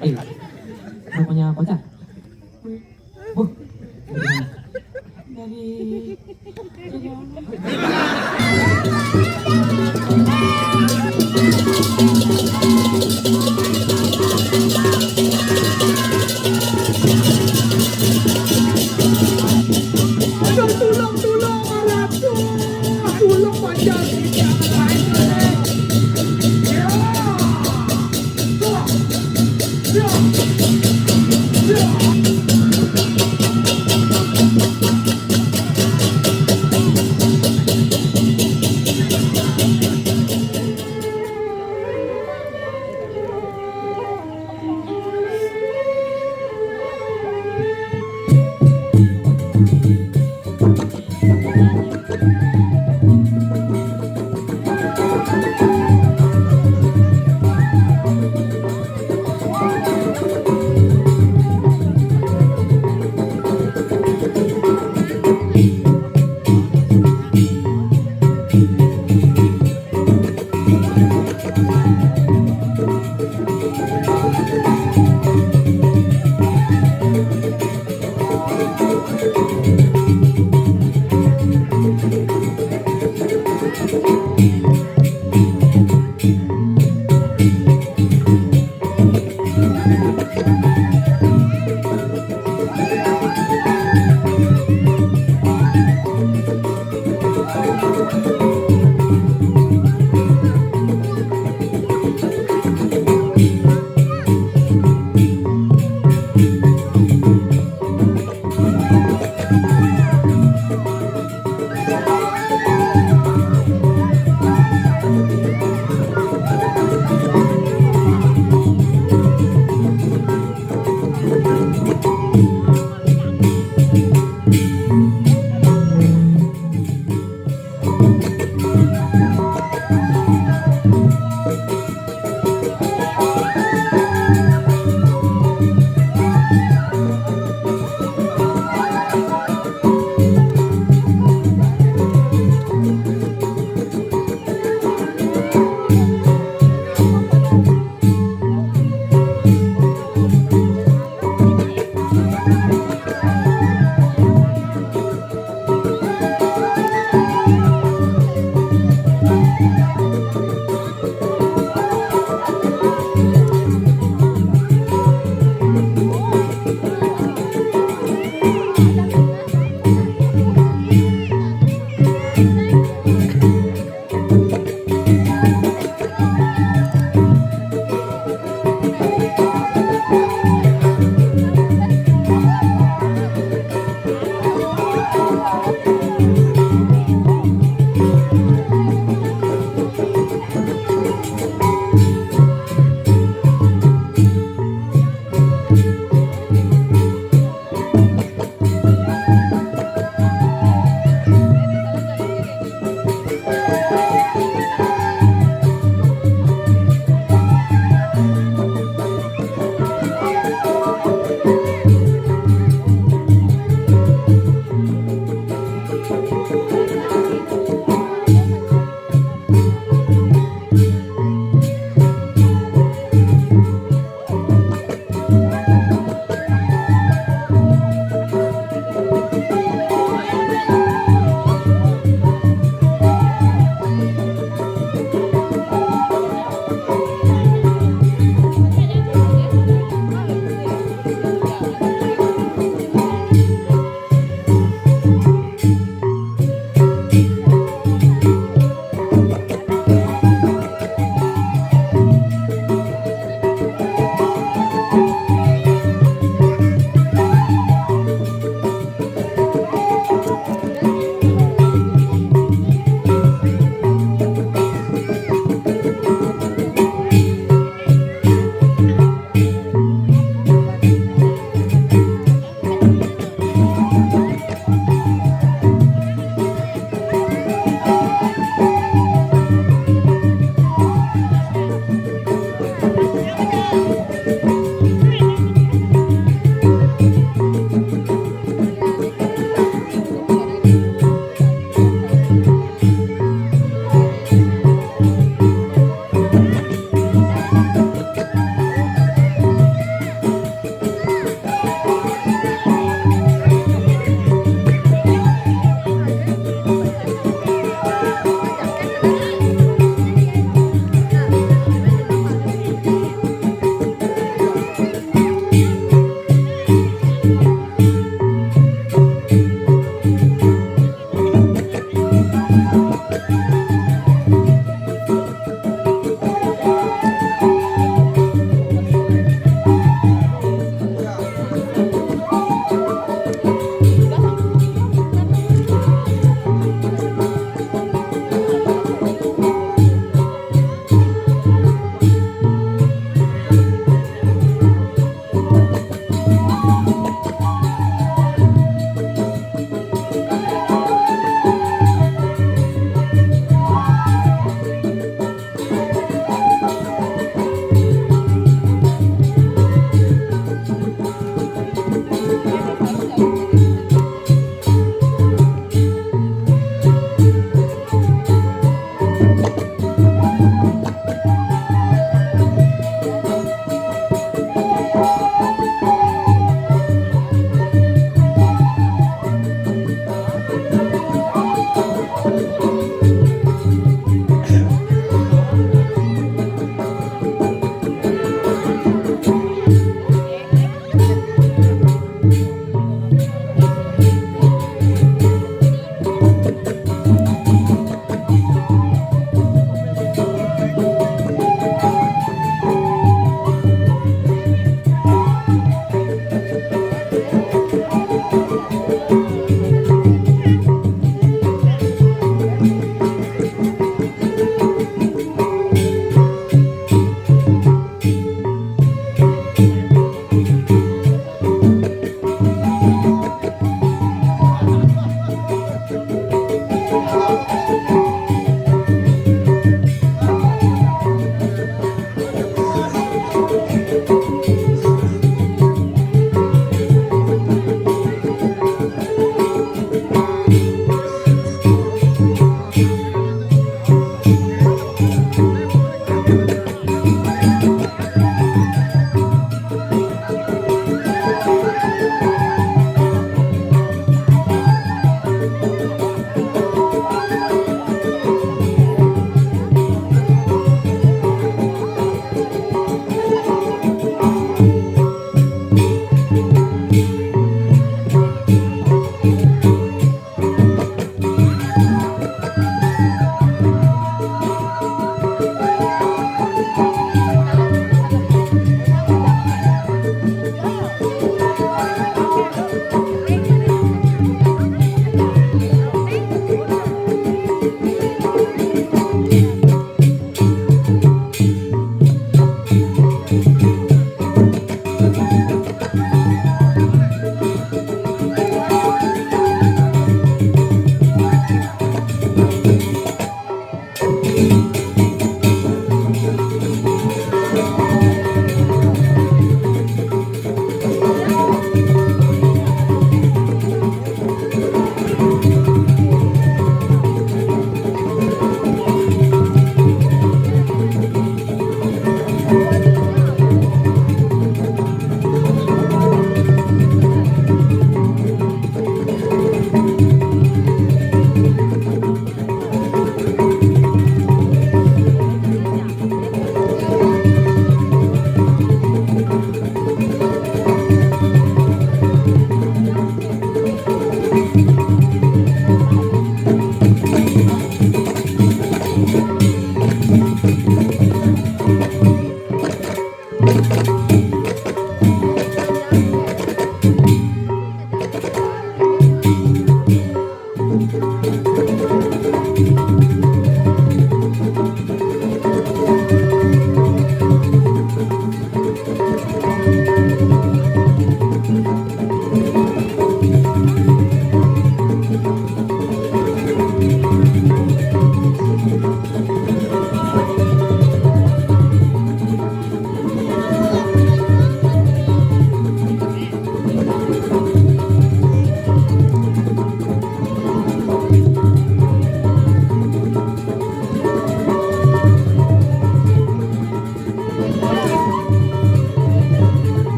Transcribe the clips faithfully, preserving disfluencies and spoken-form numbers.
Eh, rupanya bocah. Wah, dari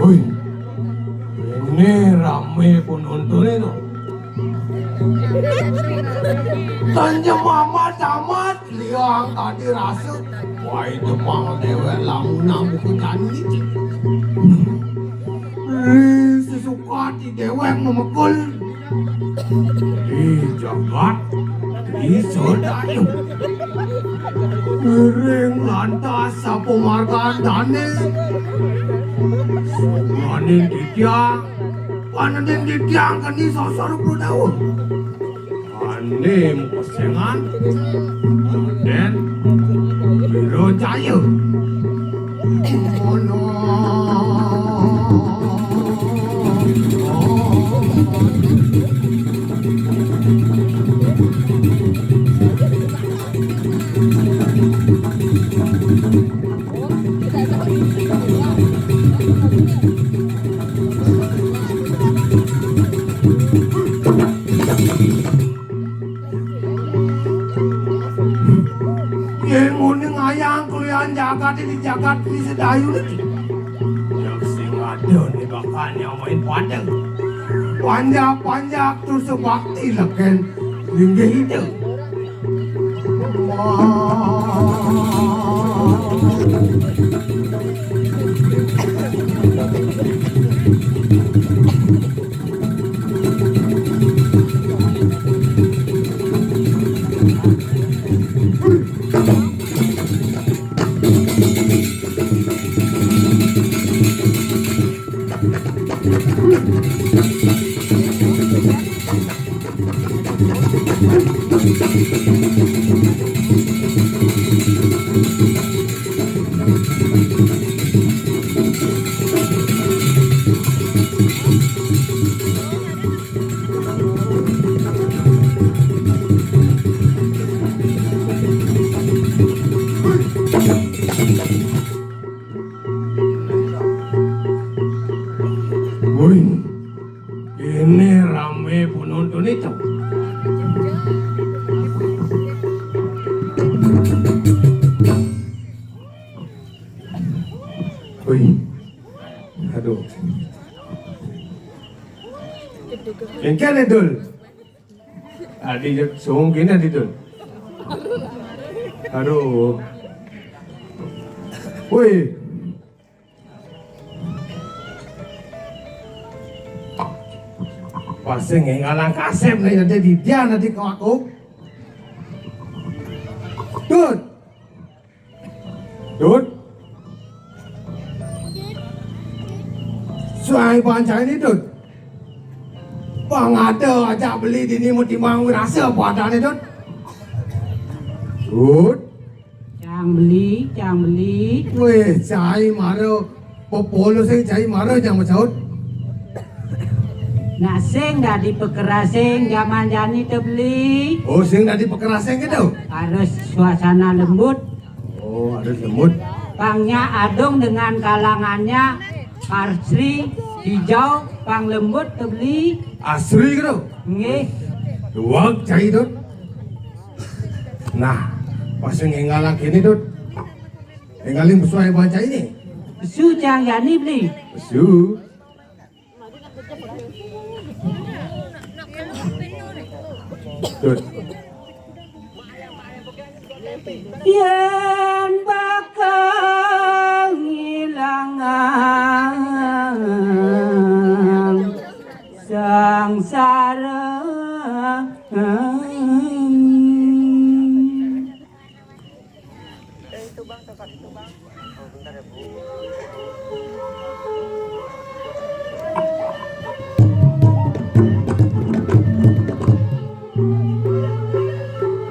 Woi, ini rame penonton itu. Tanya mama camat, liang tadi rasuk. Wah, itu mang dewek lamunan buku jani. Ri sesuka di dewek memekul. Di jagat, di sodayu. Ring lantas sapo margandane. Sumane titiang, panendin titiang keni sosor budawuh. Ane mupesengan, den, Wiro Jaya. Yen ngene ngayang kulian jagat di jagat di sedayu niki. Yang sing ada ni bakal nyamain padang. Panjak-panjak tu sebakti leken linggih itu. Woi, ini rame penonton itu. Woi, aduh. Engke nih, Dul. Adi sungkin adi, Dul. Aduh. Woi. Pasing ngalang kasep nih, nanti di dia nanti kau aku. Dul. Dut. Suai bancai ni, Dut. Pang ada ajak beli dini mutimbang wirasa padane, Dut. Dut. Cang beli, cang beli. Weh, cai mara pepolo sing cai mara jang macaut. Nak sing dadi pekerasing jaman jani te beli. Oh, sing dadi pekerasing gitu. Harus suasana lembut. Oh, ada semut. Pangnya adung dengan kalangannya asri, hijau, pang lembut te beli. Asri gitu. Nggih. Duwag cai, Dut. Nah, pas ngalang kene, Dut. Ngaling pesuai bancai ni. Pesu cang jani beli. Pesu. Dut. Yen bakal ngilangang sangsara.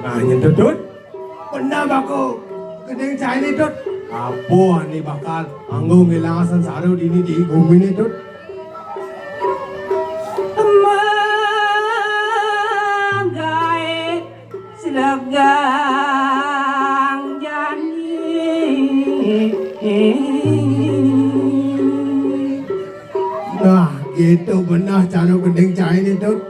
Nah, nyen Dut, Dut. Bener bako gedeng cai ni, Dut. Apa ni bakal anggo ngilang sengsara dini di gumi ni, Dut? Nah, gitu beneh cara gending cainé, Dut.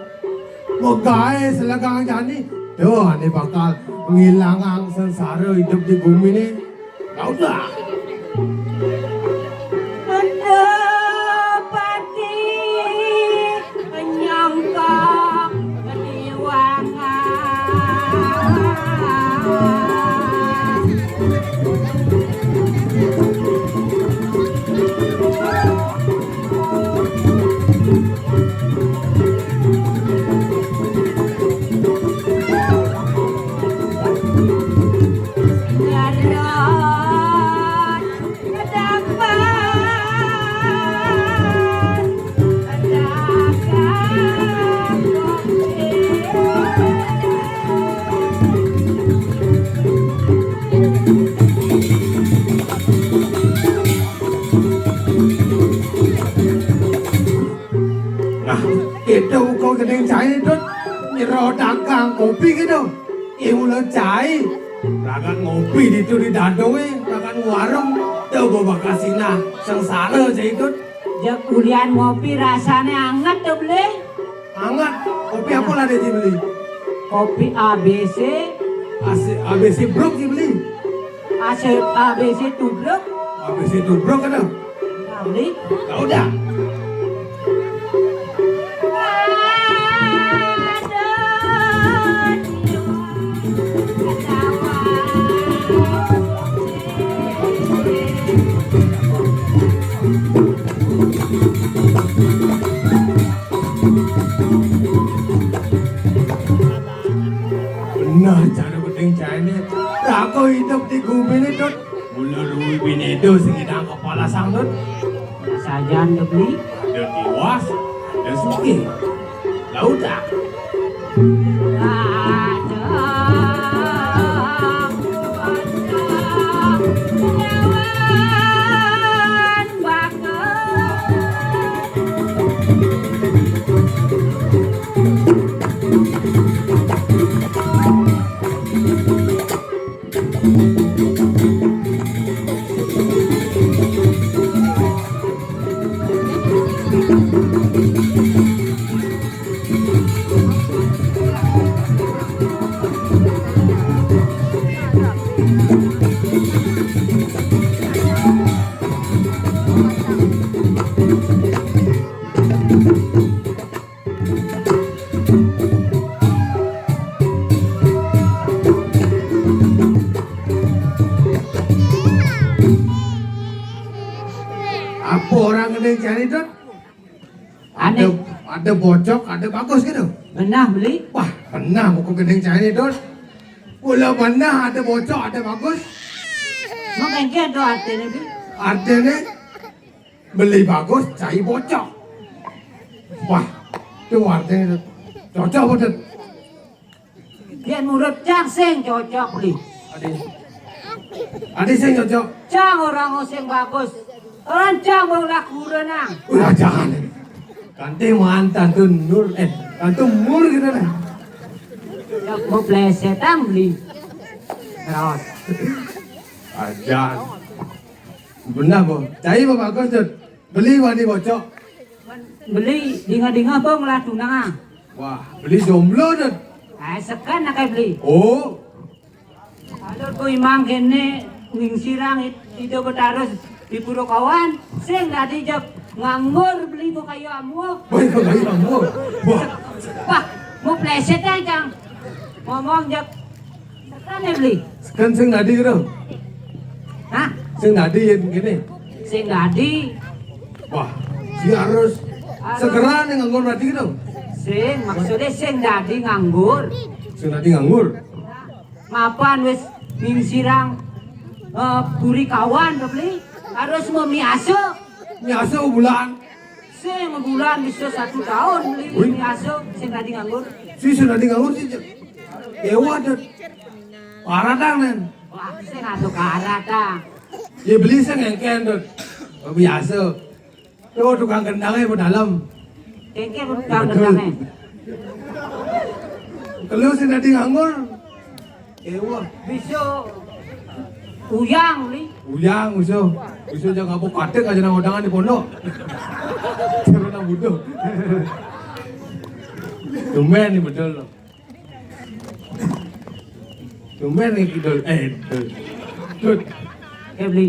Magaé selegang jani, tuh, ané bakal ngilangang sengsara idup di guminé. Tau dah. Mendepati penyangkak kediwangan. Nah, kéto uga gending cai, Dut. Nyero dagang kopi kéto. Iwulan cai. Ragan ngopi ditu di dadongé, ragan warung. Tuh, bawa kasina. Sengsara, cai, Dut. Jak ulian ngopi rasané anget to, Beli. Anget. Kopi apa lah, Dek, dibeli? Kopi A B C. A C, A B C Bruk dibeli. A C, A B C tubruk. A B C tubruk ada. Nah, Beli. Ya udah. Bener cara gending cainé. Raga idup di guminé, Dut. Mula ruwi binéda sing ngidang kepala sangdut. Sajan to, Beli. Ada tiwas, ada sugih. Lah udah. Apa orang gending cainé, Dut? Ada, ané. Ada bocok, ada bagus gitu. Benah, Beli. Wah, benah buku gending cainé, Dut. Mula benah ada bocok, ada bagus. Emang kéngkén to artiné, Beli? Artiné Beli bagus, cai bocok. Wah, itu artinya cocok bener. Yén menurut cang sing cocok, Beli. Adi. Adi sing cocok. Cang orang sing bagus. Orang cang wong laku renang. Wah, jangan. Kanti mantan tuh Nur, eh, kanti Mur gitu nah. Ya, mau plesetan, Beli. Terus. Ajan. Bener, Bo. Cai apa bagus, Dut? Beli wani bocok. Beli dingeh-dingeh, Bo, ngelah tunangan. Wah, Beli jomblo, Dut. Ah, seken aké Beli. Oh. Kalau ku imang kéné, ngingsirang it-, ida betarus di Pura Kawan, sing dadi jep nganggur Beli mau kayu amuk. Wah, kayu amuk. Wah. Wah, mau pleset aja, Kang. Ngomong jep Tekan ya, Beli? Kan sing dadi gitu. Hah? Sing dadi ya gini. Sing dadi. Wah, si harus segera nih nganggur dadi gitu. Sing, maksudnya sing dadi nganggur. Sing dadi nganggur. Mapan wis ngingsirang, eh, Puri Kawan to, Beli? Harus mau miasa. Miasa bulan. Sing bulan bisa satu tahun, Beli. Wih. Miasa sing dadi nganggur. Si sing dadi nganggur si. Ewa, Dut. Paratang, Nen. Wah, sing atuh karatang. Ya, Beli sing ngengken, Dut. Biasa. Tuh, tukang kendangnya mau dalam. Kéngkén tukang kendangnya. Kalau sing dadi nganggur. Ewa. Bisa uyang, Beli. Uyang, bisa. Bisa jangan apa kadek aja nang undangan di pondok. Butuh. Tumben nih betul loh. Tumben nih kidul. Eh, betul. Tut. Eh, Beli.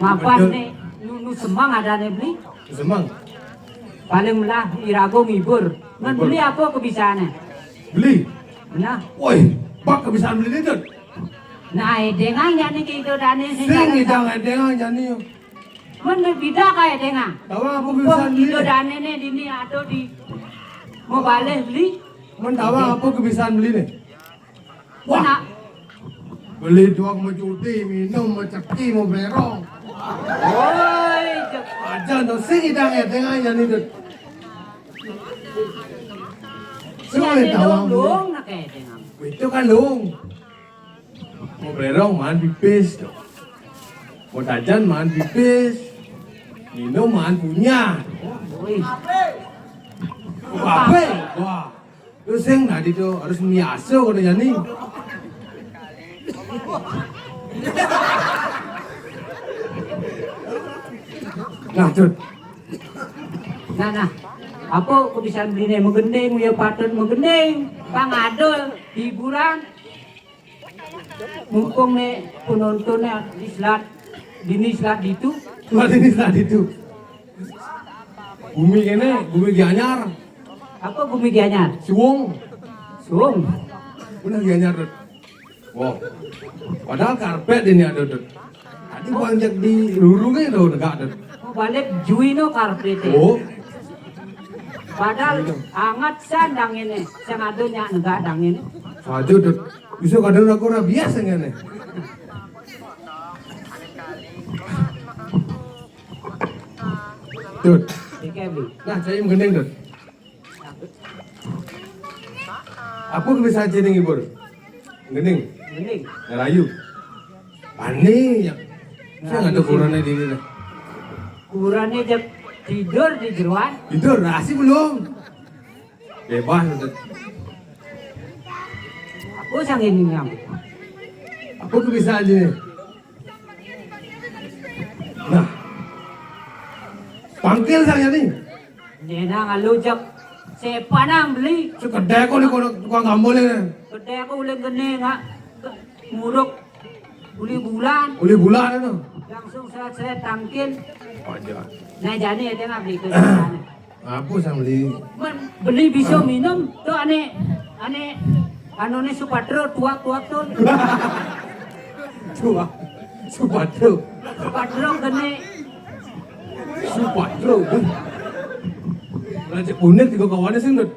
Mapan nih, nu, nu semeng adané, Beli. Semeng. Paling melah irago ngibur. Men Ngibur. Beli apa kebisané? Beli. Nah. Woi, bak kebisaan beli nih, Tut. Nah, édéngan jani ke ida dané sing Sing jani. Idang édéngan jani. Men beda kaé édéngan. Tawa apa kebisaan beli? Ida dané né dini ada di mau balih beli. Men tawa apa kebisaan beli nih? Wah. Beli doang mau cuti, minum, mau ceki, mau berong. Woi, cek. Aja no sing idang édéngan jani, Tut. Sing Jani tawa. Lung, lung, nak édéngan. Itu kan lung. Mau berong, makan pipis, tuh. Mau jajan, makan pipis. Minum, makan punya. Woi. Apa? Wah. Terus sing tadi tuh harus miaso kalau jani. Nah, Tut. Nah, nah. Apa kebiasaan beliné magending, ya patut magending. Pang ada hiburan. Mumpung né penontonné di selat, dini selat ditu. Selat dini selat ditu. Bumi kéné, bumi Gianyar. Apa bumi Gianyar? Suwung. Suwung. Bener Gianyar, Dut. Wah. Padahal karpet ini ada, Dut. Tadi panjak di lurungnya tuh negak, Dut. Oh, balik jui no karpet. Oh. Padahal anget san dang ini, sing ada nyak negak dang ini. Saja, Dut. Bisa kadang aku ora biasa ngene. Dut. Iki, Bli. Nah, saya mending, Dut. Aku bisa jeneng ibur. Mending. Mending. Ngerayu. Ani ya. Saya nggak ada kurangnya di ini lah. Kurangnya jam tidur di jeruan. Tidur, nasi belum. Bebas, Dut. Aku sang ini nyam. Aku tuh bisa aja nih. Nah. Tangkil saya nih. Nyenang alu jam. Sepanang beli. Sekedai kok di kono tukang gambol ini. Kedai aku ulih gene, nggak. Muruk. Uli bulan. Uli bulan itu. Langsung seret-seret tangkil. Aja. Nah, jani ya, dia nggak beli ke sana. Apa sang beli? Men, beli bisa minum, tuh ane, ane, anu nih Supatro, tuak-tuak tuh. Tuak. Supatro. Supatro kene. Supatro. Raja unik tiga kawannya sih, Dut.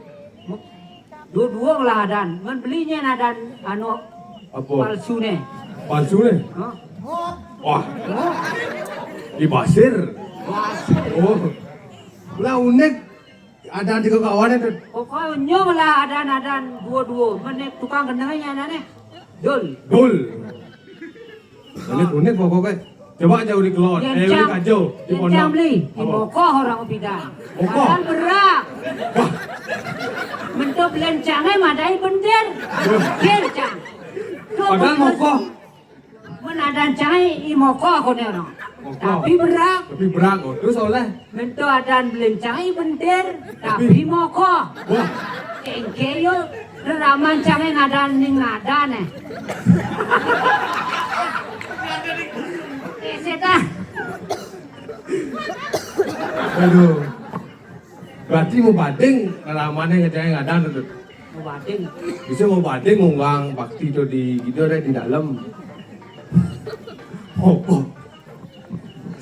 Dua-dua lah adan. Men belinya adan anu apa? Palsu nih. Palsu nih? Hah? Wah. Hah? Di pasir. Pasir. Oh. Lah unik. Adan tiga kawan itu. Pokoknya lah adan-adan dua-dua. Men tukang gendengnya aneh. Dul. Dul. Unik-unik pokoknya. Coba jauh di kelon. Eh, unik aja. Di pondok. Beli. Di apa? Mokoh orang bidan. Mokoh? Padahal berak. Wah. Bentuk belencangnya madai bendir. Wah. Bendir, Cang. Padahal mokoh. Men ada cai i mokoh kono. Mokoh. Tapi berak. Tapi berak, oh. Terus oleh? Mento adan belencang i bentir, tapi mokoh. Wah. Engke yo reraman cange ngadan ning ngadan eh. Keset ah. Aduh. Berarti mau bading ramane ngejai ngadan tuh. Mau bading. Bisa mau bading ngunggang bakti tuh di gitu deh di dalam. Opo.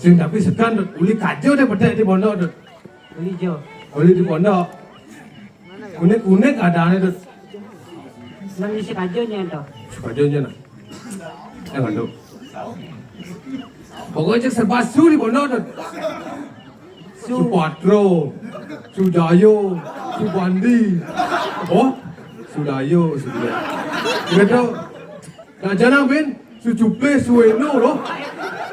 Sing tapi sekan uli kajo deh pedek di pondok tuh. Uli jo. Uli di pondok. Unik-unik ada aneh tuh. Nang isi kajo nyen tuh. Kajo nyen nah. Eh, aduh. Pokoknya cek serba su di pondok tuh. Su. Supatro, Sudayo, Subandi. Oh, Sudayo, Sudayo. Gitu. Nah, jangan bin, Sucuple, Sueno loh.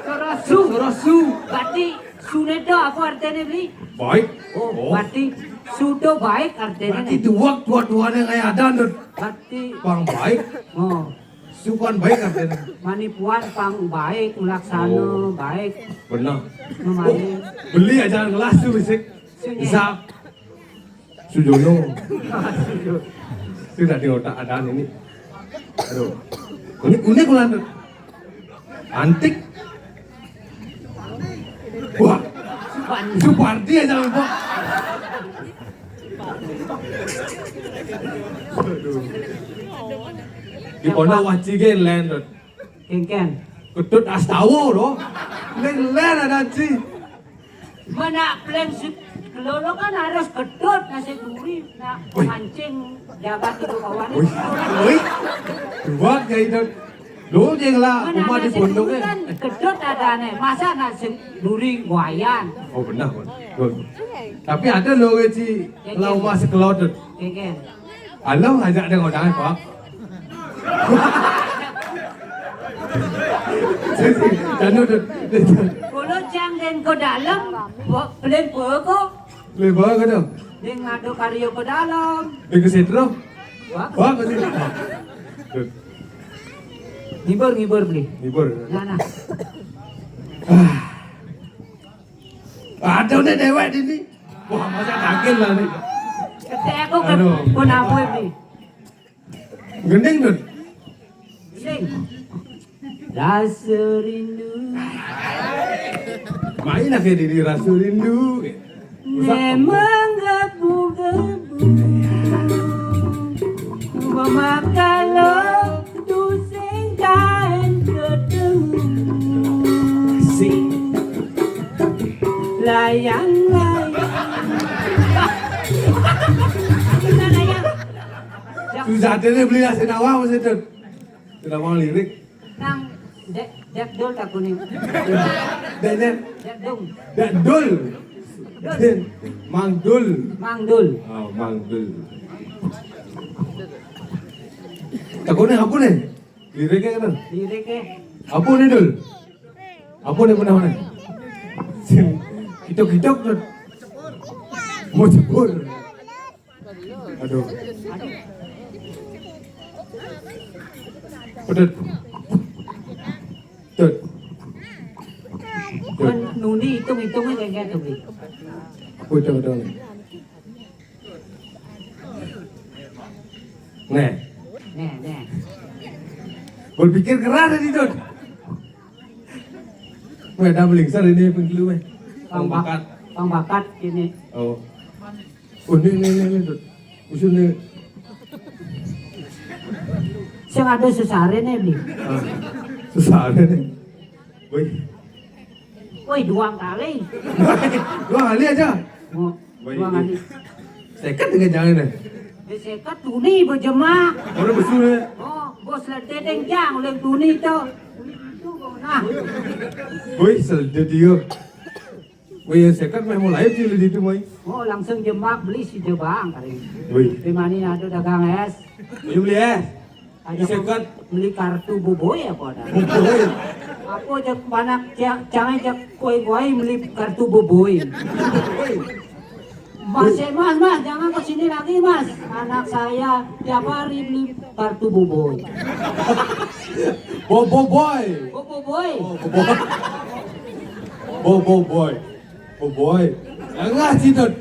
Sorosu. Sorosu. Berarti sunedo apa artinya beli? Baik. Oh, berarti sudo baik artinya. Berarti dua dua-duanya kayak ada tuh. Berarti bang baik. Oh. Sukan baik artinya. Manipuan pang baik, melaksana baik. Benar. Memani. Oh, beli aja ngelas tuh bisik. Su Zak. Sujono. Itu dari otak ada ini. Aduh. Unik, unik lah. Antik. Wah. Supardi aja lupa. Aduh. Di pondok wajib gen len, Dut. Kengken. Ketut astawo loh. Len, len ada ci. Mana plan si kelolo kan harus ketut nasi duri, nak mancing jabat itu kawan. Wih, wih. Buat ya itu. Lo yang lah, rumah di pondok kan. Ketut ada nih. Masa nasi duri wayan? Oh, benar, benar. Tapi ada lo ci lau masih kelodot. Kengken. Halo, ngajak dia ngodangan, Pak. Jadi, janu tuh. Kalau jang dan ke dalam, pelin peko. Pelin peko tuh. Dia ngadu karyo ke dalam. Dia ke sentro. Wah. Wah, ke sini. Ngibur, ngibur beli. Ngibur. Nah, nah. Ada udah dewek ini. Wah, masa daging lah nih. Ketek aku ke pun apa ini? Gending tuh. Gending. Rasa rindu. Main lagi diri rasa rindu. Memang gebu-gebu. Mama kalau tu sing kain ketemu. Sing. Layang-layang. Susah deh beli nasi nawang mesti tuh. Sudah mau lirik. Nang dek dek dul tak kuning. Dek dek. Dek dul. Dek dul. Dul. Mang Dul. Mang Dul. Oh, Mang Dul. Tak kuning apa nih? Liriknya kan? Liriknya. Apa nih, Dul? Apa nih, mana, mana? Sing, kitok-kitok tuh. Mau jebur. Aduh. Pedut. Tut. Tut. Nuni hitung-hitungnya kayak gitu, Bi. Apa itu, Dul? Nih. Nih, nih. Berpikir keras tadi, Dul. Weh, dah belingsar ini pengkelu, weh. Pang bakat. Pang bakat ini. Oh. Oh, ini, ini, ini, ini, Dul. Usul ini. Sing ada sesare nih, Bi. Ah, sesare nih. Woi. Woi, dua kali. Dua kali aja. Oh, woi, dua kali. Seket dengan jangan deh. Eh, seket tuni berjemaah. Orang besar ya. Oh, bos lah teteng jang oleh tuni tu. Tuni itu kau nah. Woi, sel-, dia dia. Woi, ya seket meh mulai sih di situ, woi. Oh, langsung jemak beli si jebang kali. Woi. Di mana ada dagang es? Ayo beli es. Aja seket. Beli kartu buboi apa ada? Buboi. Aku ajak anak ca-, cangai ajak koi-koi beli kartu buboi. Mas, eh, Mas, Mas, jangan ke sini lagi, Mas. Anak saya tiap hari beli kartu buboi. Bobo boy. Bobo boy. Oh, bobo. Bobo boy. Bobo boy. Jangan sih, Dut.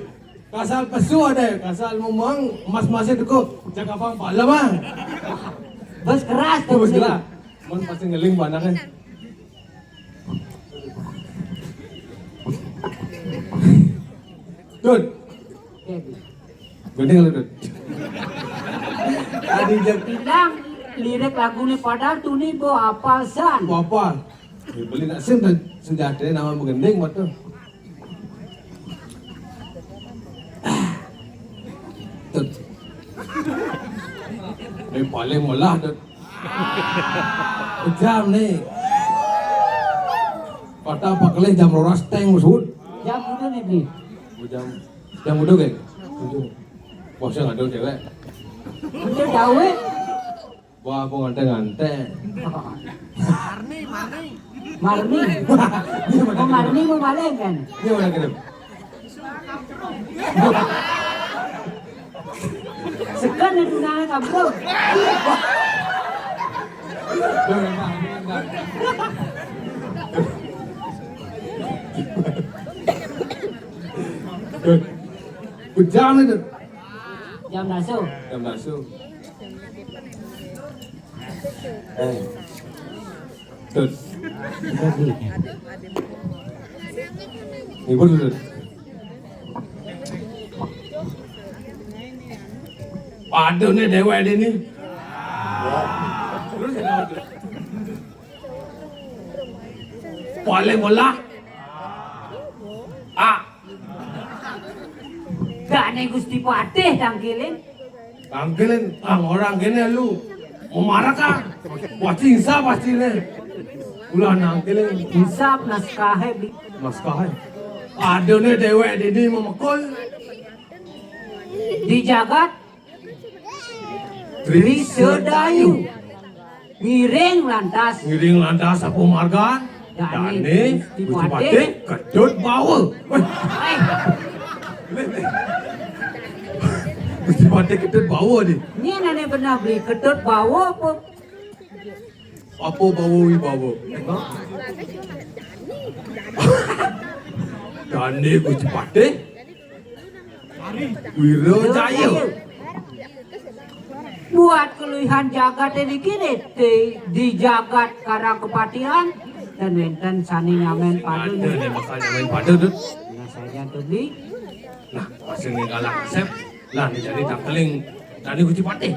Kasal pesu ada, kasal memang emas-emasnya tuh kok. Cakap apa lah, Bang? Bos keras tuh. Bos keras. Mon pasti ngeling panaknya. Dut. Gending lu, Dut. Tadi dia bilang lirik lagu nih padahal tuh nih bo apal san. Bo apal. Ya, beli nak sim dan senjata nama menggending waktu. Tut. Ini paling melah, Dut. Jam nih. Patah pakelih jam rolas teng, Sud. Jam udah nih, Bli. Jam, jam udah, geng? Udah. Bosnya nggak ada cewek. Udah jauh, eh. Wah, aku ngante-ngante. Marni, Marni. Marni. Oh, Marni mau balik kan? Ini mana kirim? Segan itu nang kampung. Jam itu. Jam dasa. Jam dasa. Eh. Tut. Ibu Tut. Waduh, nih dewek ini. Paling olah. Ah. Dane Gusti Patih tangkilin. Tangkilin, ah, orang kene lu. Mau marah kan? Pasti insap pasti nih. Ulah nangkilin. Insap naskahe bi. Naskahe. Ada nih dewek ini mau mekul. Di jagat Tri Sedayu. Ngiring lantas. Ngiring lantas apa margan? Dane Dane Gusti Gusti Patih. Patih Ketut Bawa. Weh. Eh. Gusti Patih Ketut Bawa ni. Ni nane benar beli Ketut Bawa apa? Apa Bawa Wibawa? Dane Gusti Patih Wirajaya. Buat keluihan jagat ini kini di, di jagat Karang Kepatihan dan wenten sani nyamen pada. Ada nih bakal nyamen pada tuh. Nah, saya tuh di. Nah, masih nih galak Asep. Lah, nih jadi tangkeling. Tadi Gusti Patih.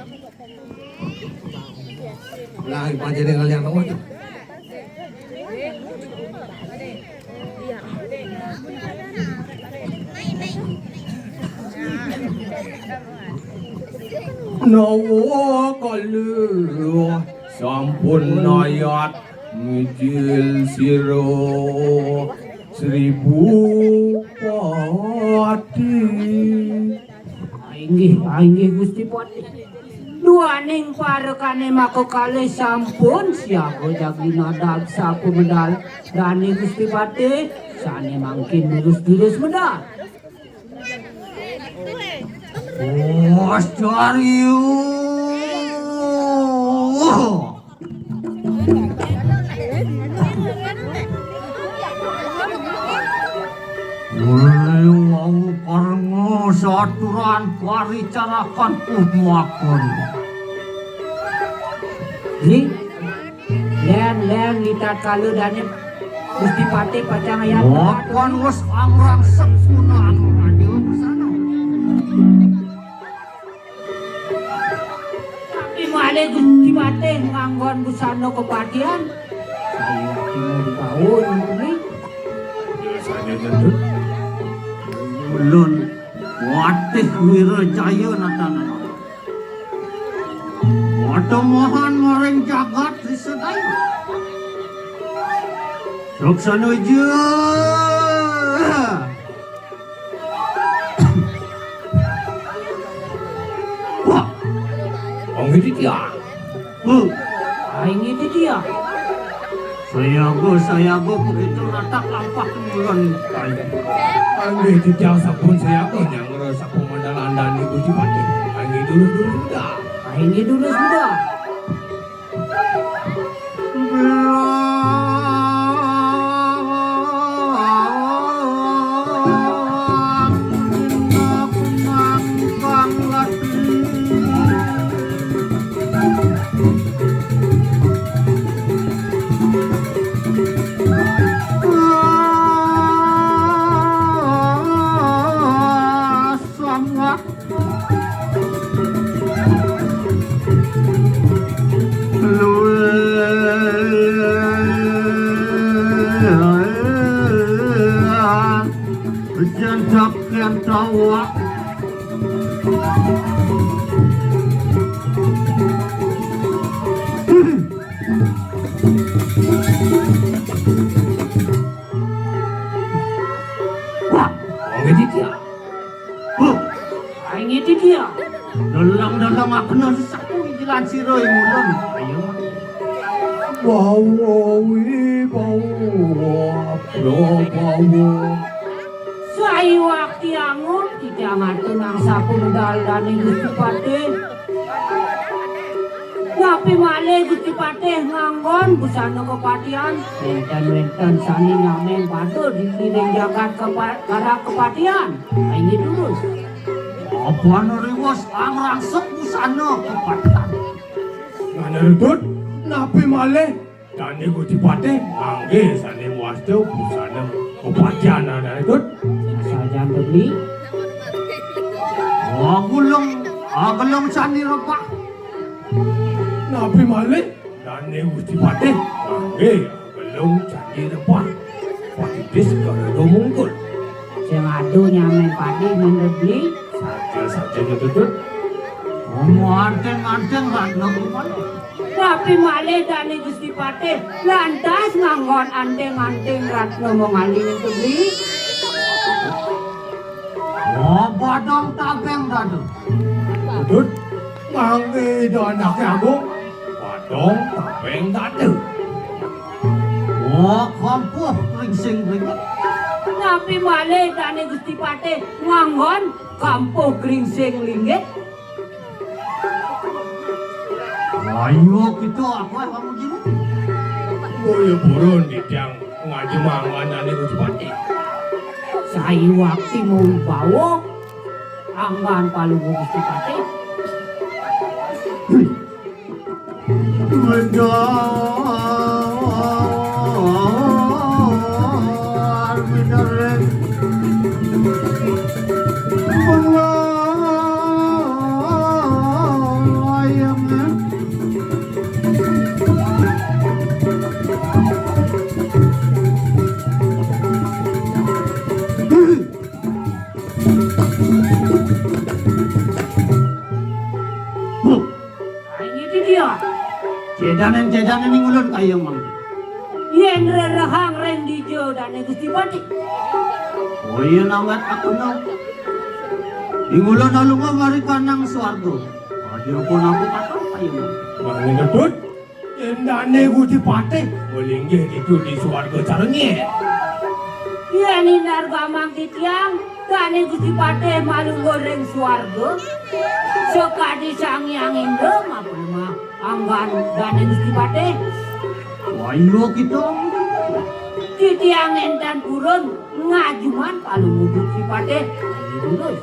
Lah, ipan jadi ngalian apa tuh? Nawa kalu sampun nayat mijil sira seribu pati. Inggih, inggih Gusti Patih. Duaning parekane maka kalih sampun siaga jagi nadab sapu medal dane Gusti Patih sane mangkin durus-durus medal. Bos Daryu. Mulai wau karena saturan paricarakan umakon. Hi, len, len, litat kala dane Gusti Patih pacang ayat. Makan wes angrang sempurna anu raja busana. Tapi malih Gusti Patih nganggon busana kepatihan. Saya yakin mau dibawa ini. Biasanya jentut. Ulun Watih Wirajaya natana. Mata mohan maring jagat Trisedaya. Laksana ja. Wah. Panggih titiang. Huh. Panggih titiang. Sayaga, sayaga, begitu ratak lampak ngulon. Panggih titiang sampun sayaga, nyang ngrasa pemandal andane Gusti Patih. Panggih dulu, dulu, dah. Panggih dulu, sudah. Sangat Jandak yang tawa. Wah, wong iki dia. Huh. Aing itu dia. Dalang-dalang aku nang sapu ijilan sira ing ulun. Ayo. Bawa wi, bawa, bro, bawa. Saiwak tiangun, titiang atu nang sapu medal dane Gusti Patih. Tapi malih Gusti Patih nganggon busana kepatihan. Wenten-wenten sane nyameng pada di kiring jagat kepa-, karang kepatihan. Aing itu terus. Abana riwes angrangsek busana kepatihan. Ngana Dut, napi malih Dane Gusti Patih nganggé sané wasta busana kepatihan Dane Dut? Sajan to beli. Agelung, agelung candi rebah. Napi malih? Dane Gusti Patih nganggé agelung candi rebah. Patidis garada mungkul. Sing adu nyamé padi mended beli. Saja-saja nyetutut. Ngomong anting-anting ratna gimana? Napi malih Dane Gusti Patih lantas nganggon anting-anting ratna mengali nyetut beli. Oh, badang tabeng dada. Dut, nganggé ida anaké agung. Badang tabeng dada. Oh, kampuh kringsing kringit. Napi malih Dane Gusti Patih nganggon kampuh kringsing linggih? Ayo kita apa kamu gini? Boya purun titiang ngajemang Dane Gusti Patih. Sai wakti mawibawa anggan Palungguh Gusti Patih. Bener, bener. Wayangnya. Ini dia. Cedanen-cedanen ning ulun kaya mangke. Yen rerehang ring dija Dane Gusti Patih. Oh iya, nawat aku nang. Ning ulun alunga mari kanang swarga. Aja pun aku takon kaya mangke. Wah, ini Dut. Yen Dane Gusti Patih, malinggih ditu di swarga carengé. Yen indar gamang titiang, Dane Gusti Patih malungguh ring swarga. Sakadi Sang Hyang Indra mapalemah anggan Dane Gusti Patih. Ayo kita. Titiang énten purun ngajuman Palungguh Gusti Patih. Ayo, lurus.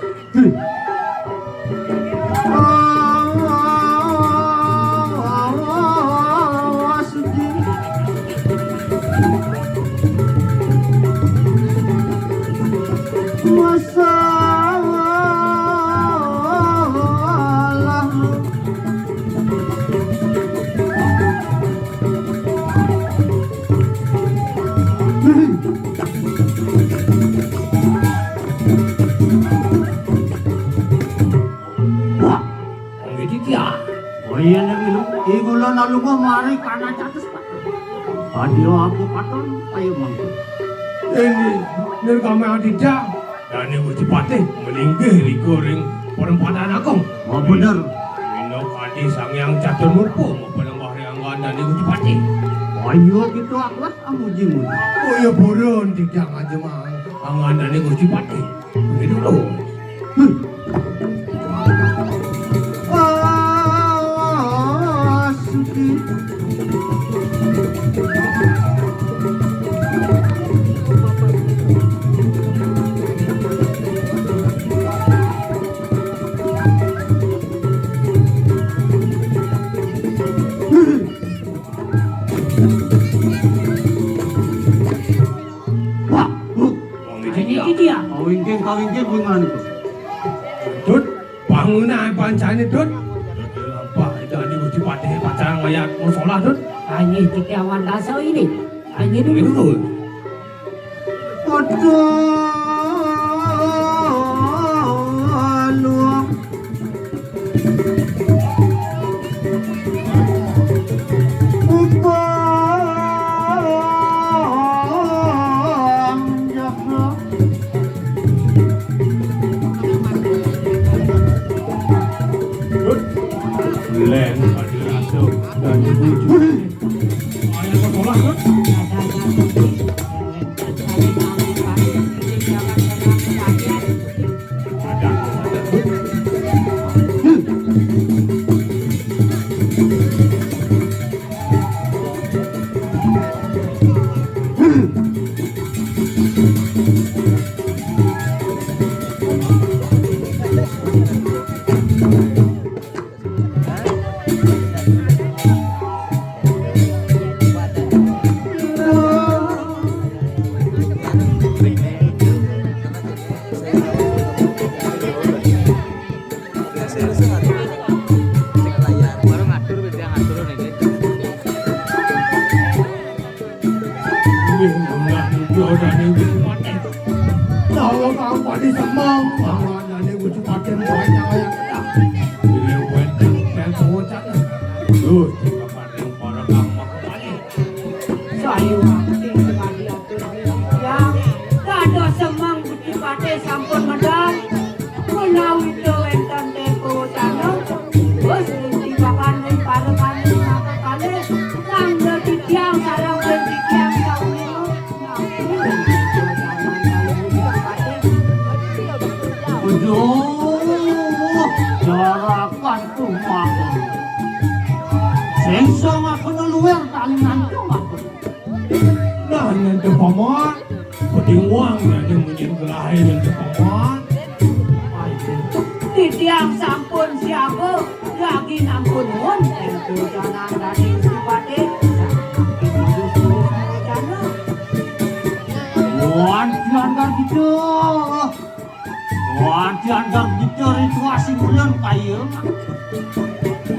Wah, wong iki ya. Oh iya, nek ilu, iku lho nak lunga mari kana catus, Pak. Adio aku paton, ayo mangke. Ini, nirkame Aditya. Dane Gusti Patih malinggih rika ring perempatan agung. Oh, bener. Ina kadi Sang Hyang Catur Murpa mapalemah ring anggan Dane Gusti Patih. Oh iya, kita awas amuji-muji. Oh iya, purun titiang aja mang anggan Dane Gusti Patih. Begitu loh. Wah, wah. Wong iki. Ini dia. Kawingking, kawingking, kuwi ngaran iku. Dut, bangunan pancane, Dut. Dut, apa itu, ini Gusti Patih pacaran wayah musola, Dut. Ini kita awan rasa ini. Ini dulu. Ini dulu. Padha luwung. Upang jaga. Len, pada rasa dan bujuk. Oh, jarakan tumaku. Sing sangakana luwih kalinan tumaku. Nah, nyen to paman, padingwang nyen munyin gelahe nyen to paman. Titiang sampun siaga, jagi nampun nuwun, ento janan dadi Gusti Patih. Wan, wan, kita. Wah, diantar bicara situasi bulan kaya.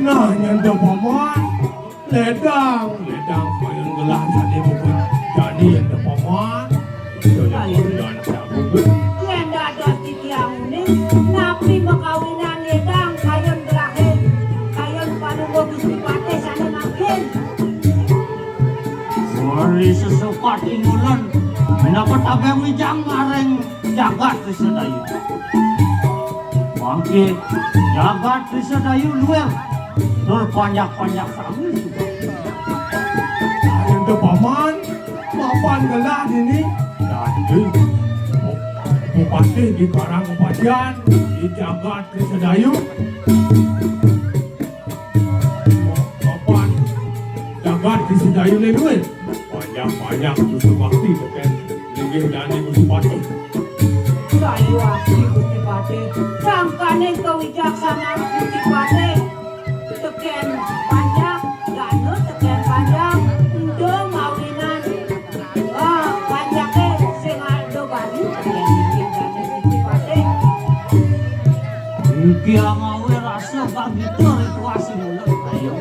Nah, nyen to paman, ledang, ledang kayun gelah sane bukan jani nyen to paman. Itu yang kayun. Yen dados titiang uning, napi makawinan ledang kayun gelahe, kayun panungga Gusti Patih sane mangkin. Mari sesukat ingulan, minangka tabeng wijang maring jagat Trisa Dayu. Mangke jagat Trisa Dayu luwih tur panjak-panjak sami suba. Ento paman, mapan gelah dini dadi bupati di Karang Kapajan di jagat Trisa Dayu. Mapan jagat Trisa Dayu luwih. Panjak-panjak susu bakti teken linggih dane Gusti Patih. Sayu ati Gusti Patih, sangkaning kawijaksanan Gusti Patih. Teken panjak, dana teken panjak, ento mawinan. Wah, panjake sing ada bali, teken dane Gusti Patih. Iki angawe rasa kagita rituasi mulut. Ayo.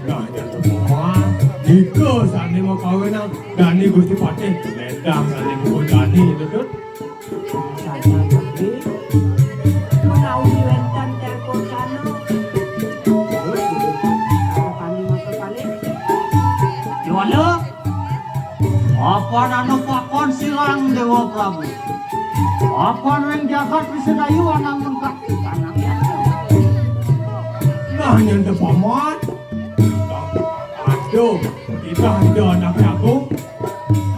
Nah, nyen to paman, nika sane makawinan dane Gusti Patih, ledang sane buka jani, Tutut. Saja tapi menawi wenten telpon sana. Terus, terus, apa kami masa paling? Yola, apa nano pakon silang Dewa Prabu? Apa ring jagat Trisa Dayu anang mengkati tanang ya? Nah, nyen to paman. Aduh, kita ida anake agung.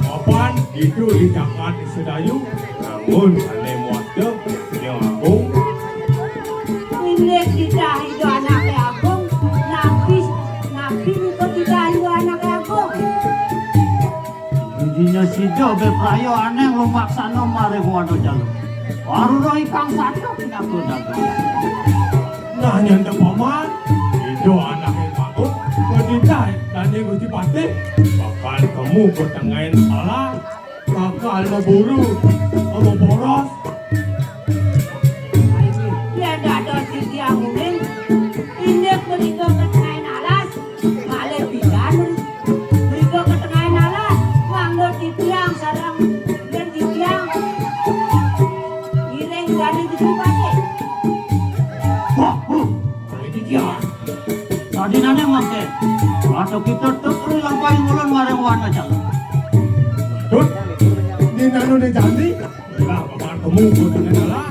Mapan itu di jagat Trisa Dayu, anggon sane muat yang agung. Inggih titah ida anake agung, napi, napi nika titah ida anake agung? Dina sida bepraya aneh lumaksana maring wana jalu. Waruna ikang satu pinaka dagang. Nah, nyen to paman, ida anake agung, titah dane Gusti Patih, bakal kemu ka tengahin alas, bakal maburu, maboros. Yen dados titiang uning, indik mrika ka tengahin alas, malih pidan mrika ka tengahin alas, mangda titiang sareng yen titiang ngiring dane Gusti Patih. Wah, wah, titiang. Tadi nane mangke, waktu kita tut lampahi ngulon maring wana jalu. Tut, di nanu di jandi, lah, bakal temu kota nane lah.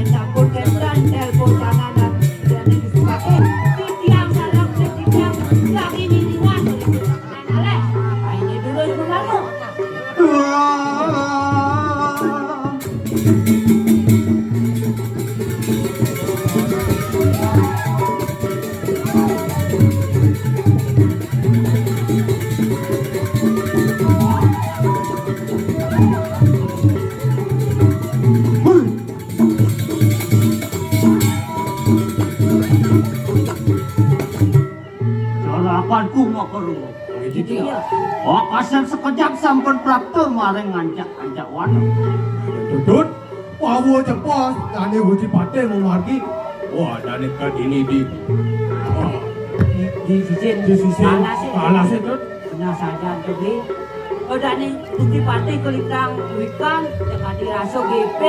Sampun kenten telpon kanan dan, dan Gusti Patih. Titiang sareng titiang lagi niningan. Alah, ini dulu ibu kamu. Sarapanku makaruh. Iya. Wakasan sekejap sampun prapta maring ngancak-ancak wana. Tutut, wawa cepos, dane Gusti Patih mamargi. Wah, dane kadini di, wah, di, di sisin. Di sisin. Alase. Alase, Tut. Nah, sajan to, Bli. Dane Gusti Patih kalintang wikan, cekadi rasa G P,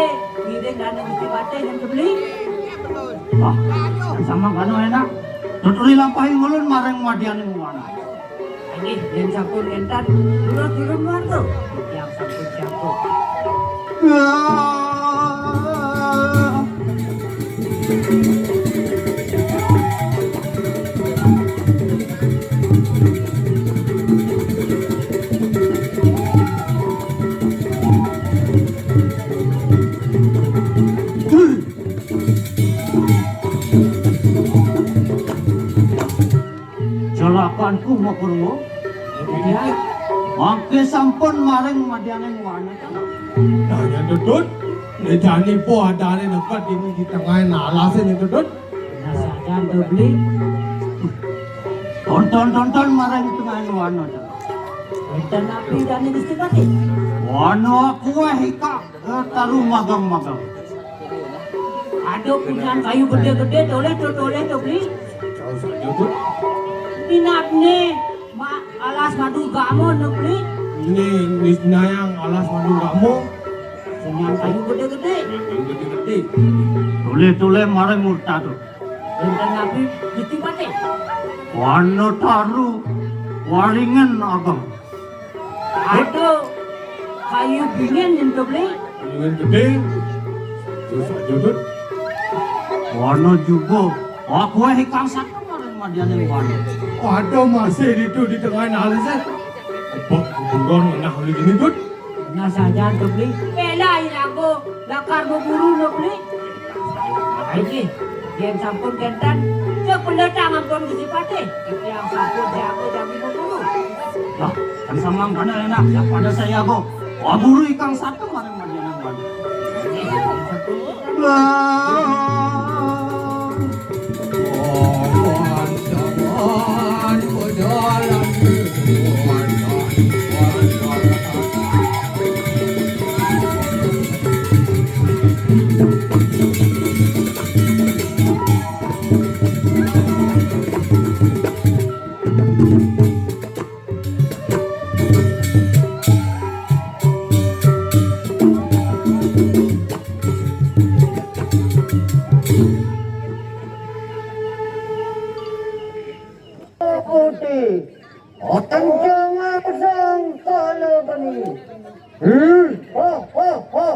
ngiring dane Gusti Patih nyen kebeli. Wah, sama kano enak. Tuturi lampahi ngulun maring madianing wana. Inggih, yen sampun enten, durus-durus luar to. Yang sampun siap to. Mapurwo. Iya. Mangke sampun maring madyaning wana. Nah, yen Dudut, ne jani po adane neked ini di tengahing alase ne Dudut. Nah, sajan to beli. Tonton-tonton maring tengahing wana. Enten napi jani Gusti Patih? Wana kuweh ikang, eh, taru magang-magang. Ada punyaan kayu gede-gede, toleh to, toleh to beli. Jauh saja, Dut. Minatne ma-, alas madu gamo ne beli. Ini nisnayang alas madu gamo. Punyaan kayu gede-gede. Kayu gede-gede. Toleh-toleh maring murta to. Enten napi Gusti Patih? Wana taru waringan ageng. Aduh, kayu bingin ento beli. Bingin gede. Terus aja, Dut. Wana juga. Wah, kuweh ikang sampun maring madyaning wana. Aduh, masih itu di tengah alas, eh. Kebek kuburan ngenah oleh gini, Dut. Nah, sajan to beli. Bela irago, lakar beburu no beli. Ayo, yen sampun kenten, cek pendatang ampun Gusti Patih. Yang sampun jago jagi beburu. Lah, kan samang kana enak, ya pada saya go. Wah, buru ikang satu maring madyaning wana. Lah. Putih. Oten jangan sang kala bani. Hmm. Ho, ho, ho.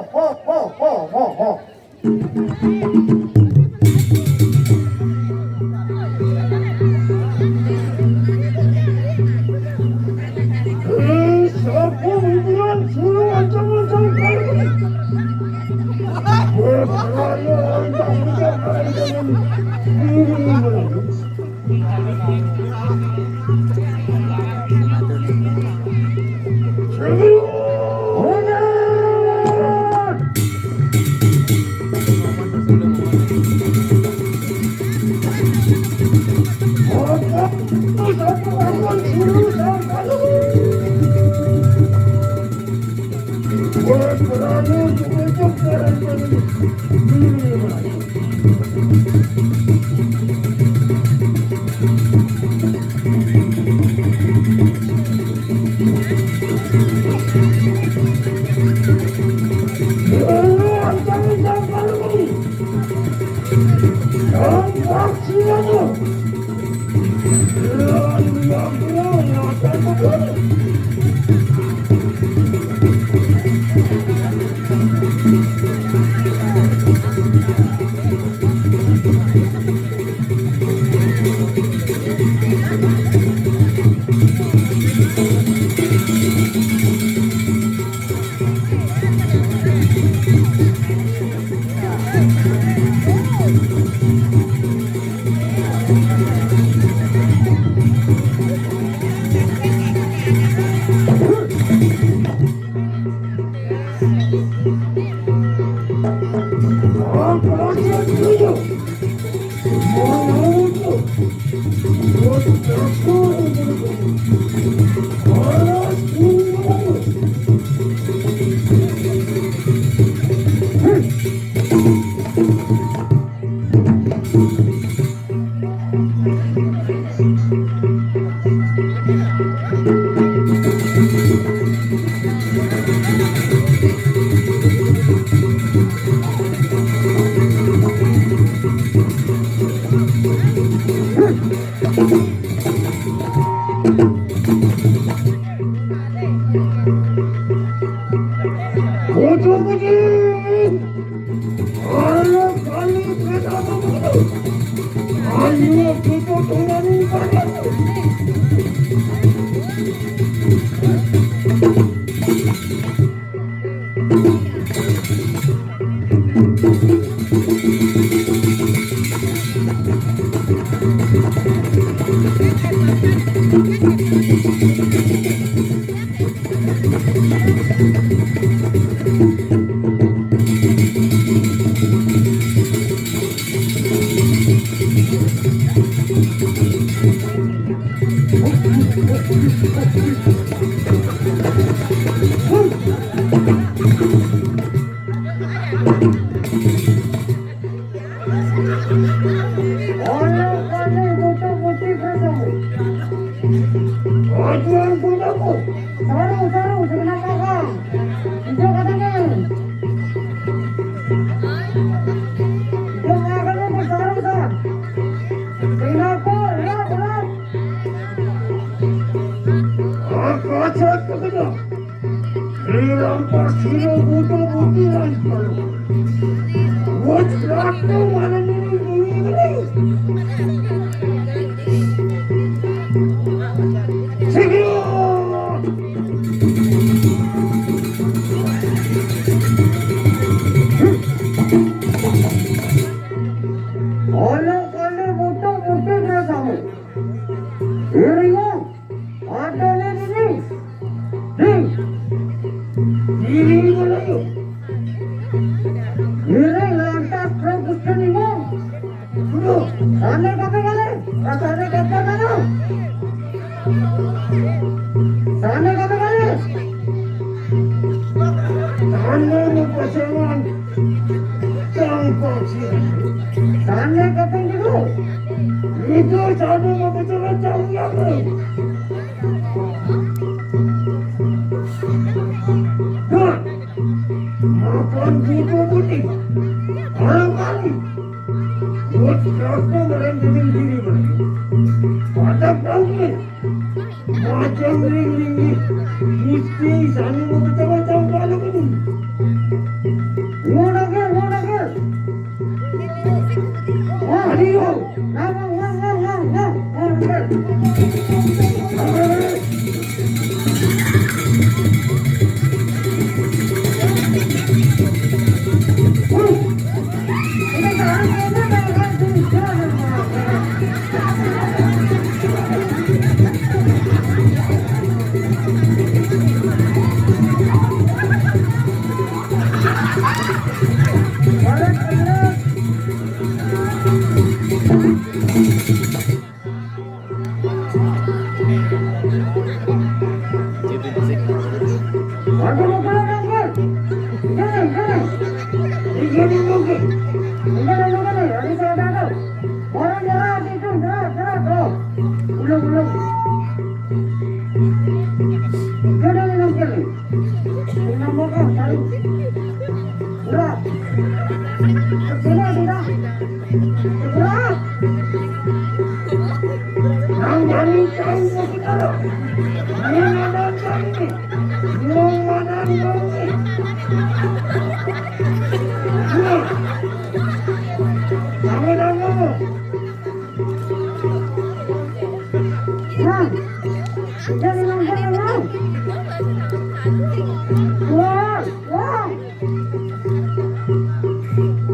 Olah kali butuh putih bersama. Ajuan punyaku. Saru, saru, segenap kakak. Hijau katanya. Hijau katanya bersaru, sa. Kenapa? Ya, berat. Aku ajar pekerja. Bilang pas sino butuh butiran kalau. What's that? No, mana ini, ini, ini? Sige! Olah kali butuh butiran kamu. Irinya. Ada ni, ni, ni. Ni. Diri mana yuk? Diri lantas ke Gusti Ningo. Dulu. Sana kami kali. Sana kami kali. Sana kami kali. Sana mau pasangan. Tangkap sini. Sana kami dulu. Itu sana mau pasangan jauh lagi. Nah, makan buku putih. Kalau kali. Buat siapa merendahkan diri mereka? Pada tahu ni. Macam ring-ring ni. Mesti sana mau ketawa-tawa kalau ini. Ngono ke, ngono ke. Wah, ayo. Ngomong, ngomong, ngomong, ngomong, ngomong. Orang nyerah itu, nyerah, nyerah, bro. Ulang, ulang. Ulang, ulang, ulang. Sing nambah kah? Cari. Udah. Sini, udah. Udah. Nang Dani tahu masih ada. Nang ada Dani. Nang ada Dani. Nah. Sama-sama. Nah. Udah, udah, udah, udah. Wah, wah.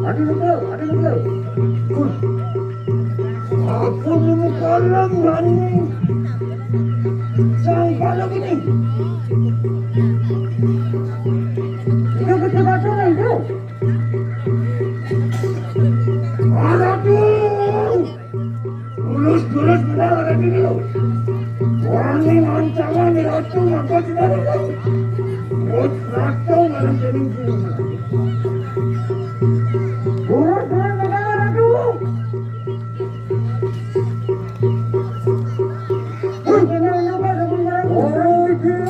Ada lupa, ada lupa. Huh. Apa ni muka orang ni? Sampai lagi ni. Itu betul-betul itu. Aduh. Tulus-tulus benar ada di dulu. Wani ancaman di ratu maka tidak ada. Bos ratu malam jening jening. Tulus-tulus benar ada dulu. Wih, benar, benar, benar, benar. Oh, iya.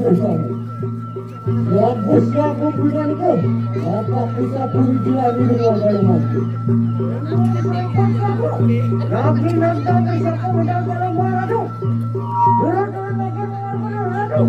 Lagu siapa pilihan itu? Apa bisa pemikiran ini dengan dalam hati? Tapi nanti siapa mendalam marah tu? Turun-turun lagi mengaku.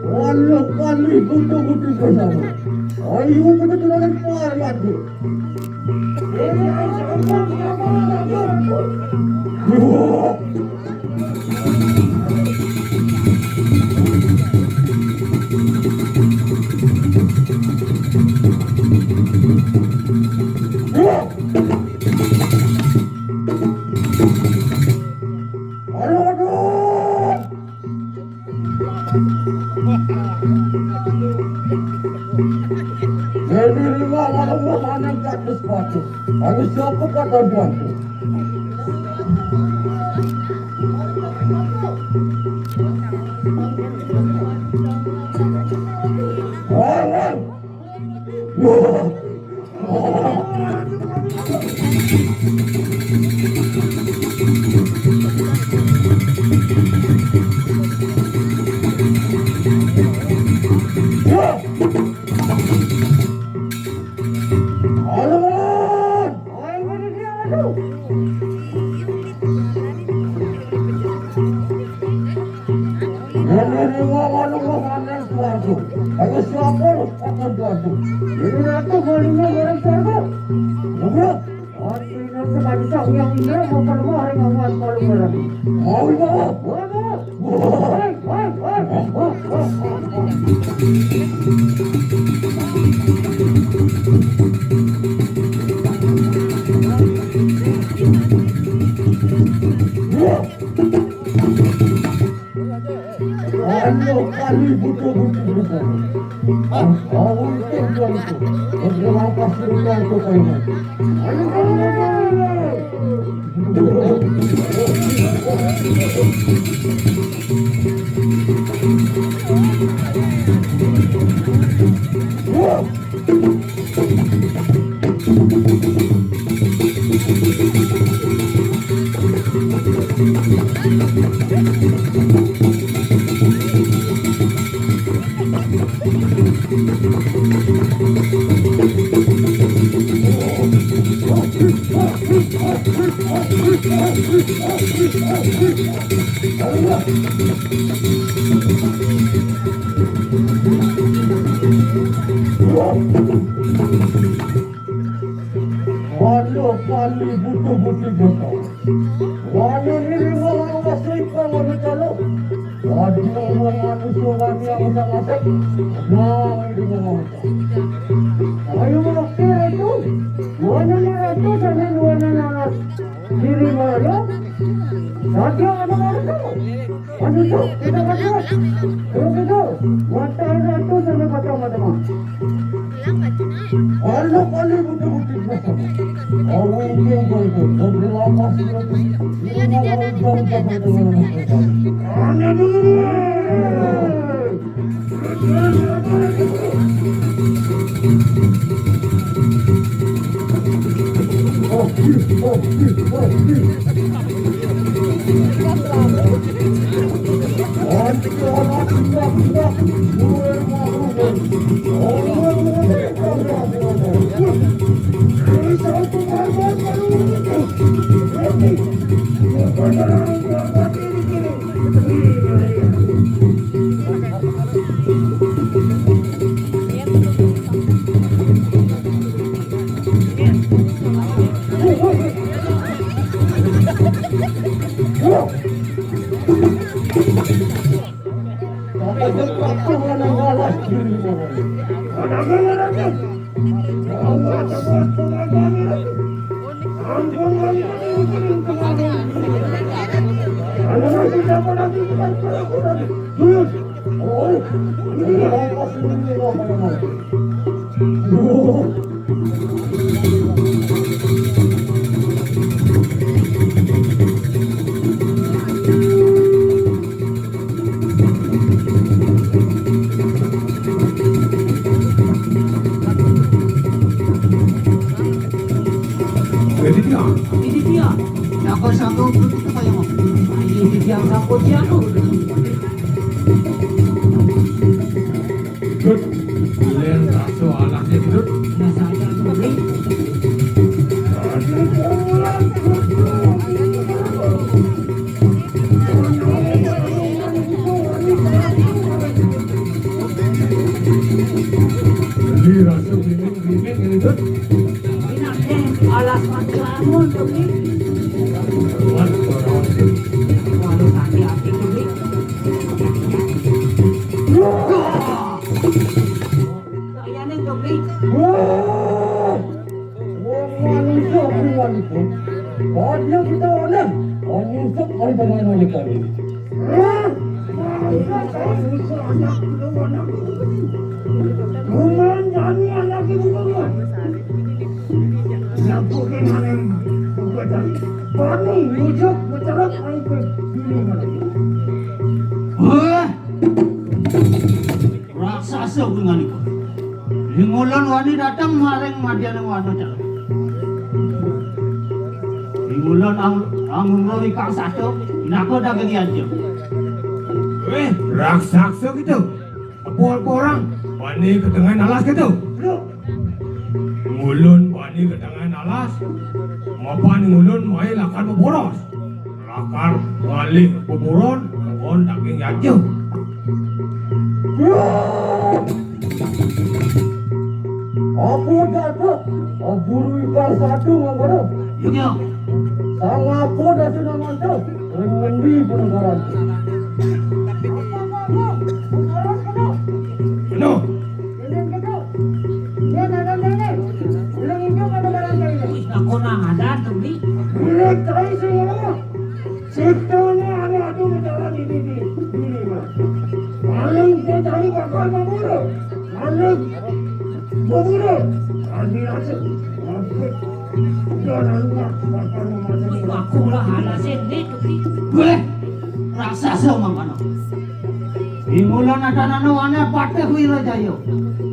Walau kali butuh-butuh bersama. Ayo, kita tulakan parian tu. Aduh, aduh. Jadi lima lawan hanya seratus batu. Lalu siapa kata tuanku? Lawan. Lawan. Ini dua walu panen suarga. Aku siapa lu panen suarga? Ini aku malunya orang suarga. Apa? Artinya sebagai sang yang indah mau keluar hari ngawan kalau berani. Mau bawa? Mau bawa? Wah, wah, wah, wah, wah, wah. Wah. Ayo kali butuh-butuh bersama. Aku itu tuanku. Berapa sih tuanku kau ini? Ayo kali. Wah. Waduh, kali butuh-butuh jengkol. Waduh, ini malah masih kalau ditaruh. Waduh, malah manusia kami yang masak-masak. Nah, ini malah masak. Ayo, malah kira itu. Dua nana ratu, sana dua nana ratu. Diri malu. Saja ada malu tu. Anu tu, kita bagus. Kalau gitu, mata ratu sana patah mata mah. Anak paling butuh-butuh. Orang yang baik, memberi lapas. Ini orang jauh sampai dengan anak. Anak dulu. Ini dia. Ini dia. Jago satu itu kayak mau. Ini dia, jago jago. Dut, len raso alasnya, Dut. Nah, saya tuh, Bli. Ini raso ini, ini, ini, Dut. Ini alas mati lamun tuh, Bli. Kuat, kuat. Waduh, hati-hati tuh, Bli. Kayaknya tuh, Bli. Wah, wong manusia pilihan itu. Padahal kita orang, orang nyusuk, orang pemain wanita ini. Hah? Masa saya nyusuk anak itu, anak itu? Cuman jadi anak itu, Bang. Yang mungkin aneh, bukan dari Bani, nyusuk, bercerai, ayo ke dulu, Bang. Wah! Raksasa kuwi ngene iku. Ing ulun wani dateng maring madyaning wadon, Cak. Ing ulun ang-, anggung rawi kang satu, nako daging yanjeng. Weh, raksasa gitu. Apa-apa orang, wani ketengahin alas gitu. Ngulun wani ketengahin alas, mapan ngulun mai lakar boboros. Lakar ngalih boboron, ngon daging yaja. Apa dapat? Buru ikan satu ngomong. Iya, iya. Sang apa dapat nama tu? Ngendi penegaran? Penuh. Ini betul. Dia dalam ini. Belum itu penegaran ini. Wih, tak kurang ada tu, Bli. Boleh terus semua. Ceritanya anak tu berjalan di, di, di, di, di, Mas. Paling dia cari bakal memburu. Paling memburu. Tadi aja. Mampet. Udah lalu lah. Bakal memasak. Aku lah halasin ni, tapi. Weh, raksasa mangkana. Ing ulun adanana Wane Patih Wirajaya.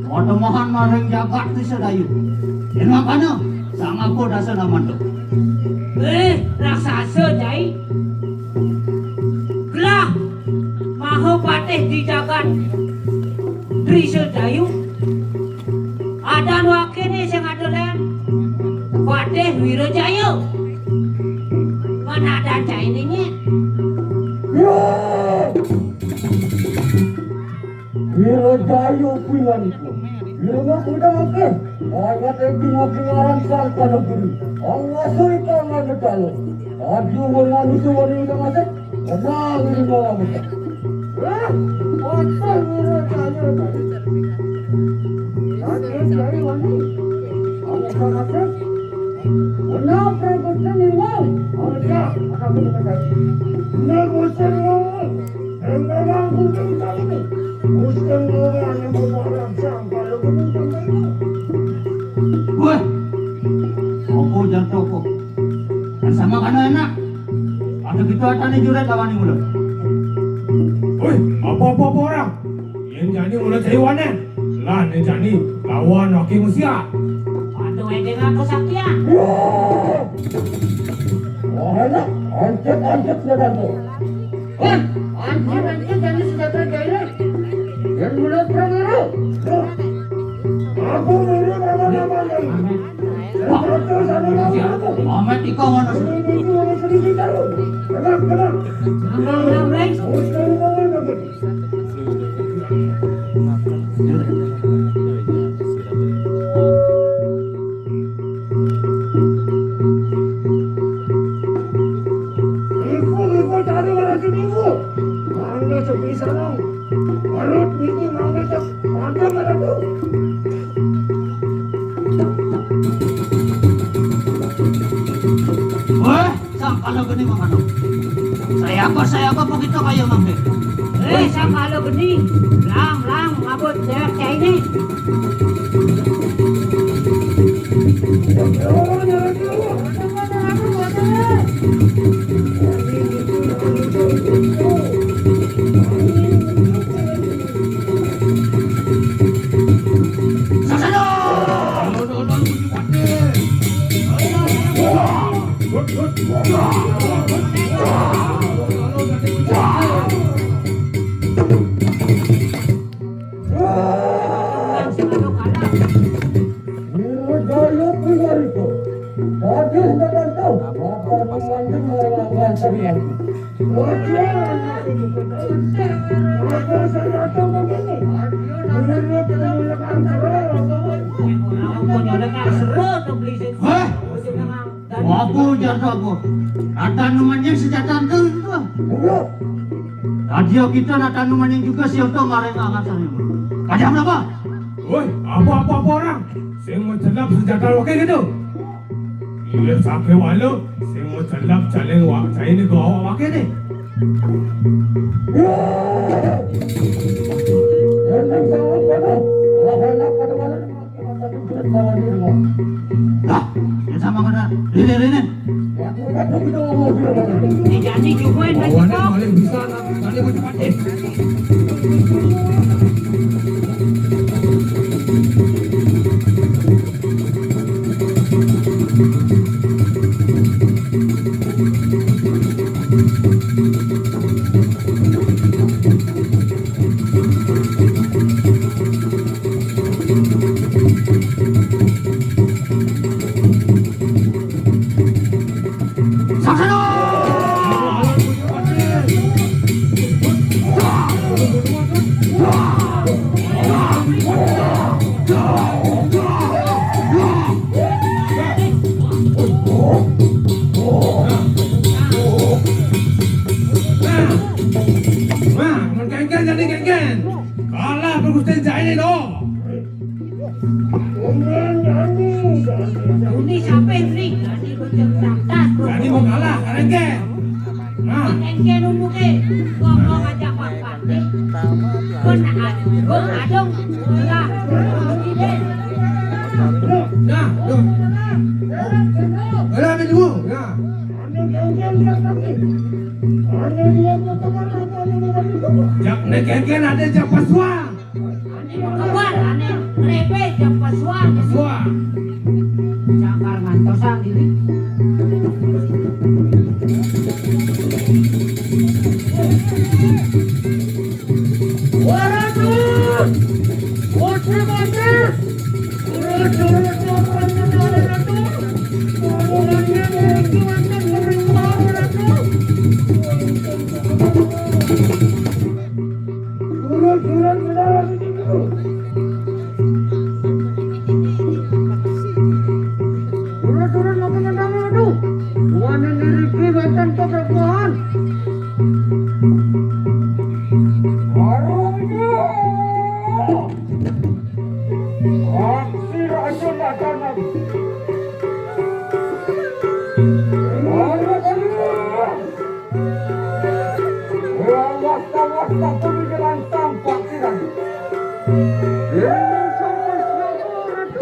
Patemohan maring jagat Trisedayu. Yen mangkana, sang apa dasa namanto. Eh, raksasa, Cai. Gelah Mahapatih di jagat Trisedayu. Adan wakene sing ada len Patih Wirajaya. Mana adan Cai ini, Nyek? Wirajaya kuwi lan iku. Wirama kuwi ta oke. Ayat iki ngopi ngaran Sang Kanagiri. Awasoi tangan becalo. Aju wong manusia wani utang aset. Kenal ini malam. Wah, otak Wirajaya tadi. Lagi dari wani. Kamu utang aset. Kenapa kau sendiri mau? Oke, aku mau kata. Ini bosan mau. Enggak mampu kita ini. Bosan mau yang berbarang sampai lu belum sampai. Wah, aku jangan toko. Dan sama kana enak. Ada gitu atane juret lawan yang udah. Woi, apa-apa orang? Yen jani mula cai wanen. Lah, yen jani lawan Oki Musia. Aduh, edeng aku saktian. Wah, enak. Ancet, ancet, sudah tu. Wah, ancet, ancet, jani sudah terjadi. Yang mula perang itu. Aku ini nama-nama ini. Amet iko ngono. Tenang, tenang. Tenang, tenang, Bray. Iku, iku, cari lagi minggu. Mana sepi sana? Perut minggu, mana cek? Mana, mana tuh? Wah, sangkala geni mangkano. Saya apa, saya apa begitu kaya mangke. Eh, sangkala geni, lang, lang, ngabut dewek cainé. Jaya Priwarito. Tadi sudah tahu. Apa pengantin malah bahasa dia? Hah? Apa ujar aku? Ratan nu manying sejatan tu, tu. Tadi kita ratan nu manying juga si Oto ngareng angan sari. Ada apa? Woi, apa-apa orang? Sing macelep sejatan waké gitu. Iya, sakéwala, sing macelep caleng wa-, cainé go awak waké deh. Lah, ya sama kena. Rene, Rene. Dijani juga yang Awané paling bisa, nak. Tadi mau cepat deh. Wah, men kéngkén jadi kéngkén. Kalah Gusti Jaini to. Ini siapa yang ring? Ini bocah berantas, bro. Jadi mau kalah, kéngkén. Nah. Kéngkén unduké. Gua mau ngajak Pak Pati. Gua nak, gua adong. Lah, ini. Nah, tuh. Alah, ambil dulu. Nah. Jak nek kéngkén ada jak pasuan. Keluar, ané ngrépé jak pasuan. Pasuan. Cakar ngantosan diri. Waduh. Bocah, bocah. Turun-turun, makan nang aduh. Bukan yang diri, bukan tempat buahan. Warungnya. Aksi racun makanan. Warungnya. Wasta-wasta pemikiran tampak tidak. Ini sampai siapa itu?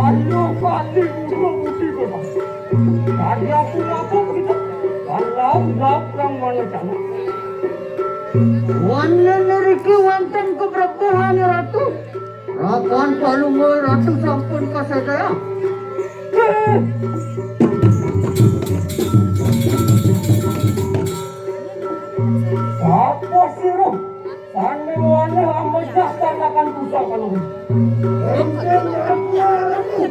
Ayo, kali ulo budi kota. Tadi aku apa begitu? Kalau lapang mana cana. Wan niriki wonten keberkahan Ratu. Rakan Palungguh Ratu sampun kasadaya. Apa sira? Sane wani amejah tanakan pusaka loro. Enteng aku arepmu.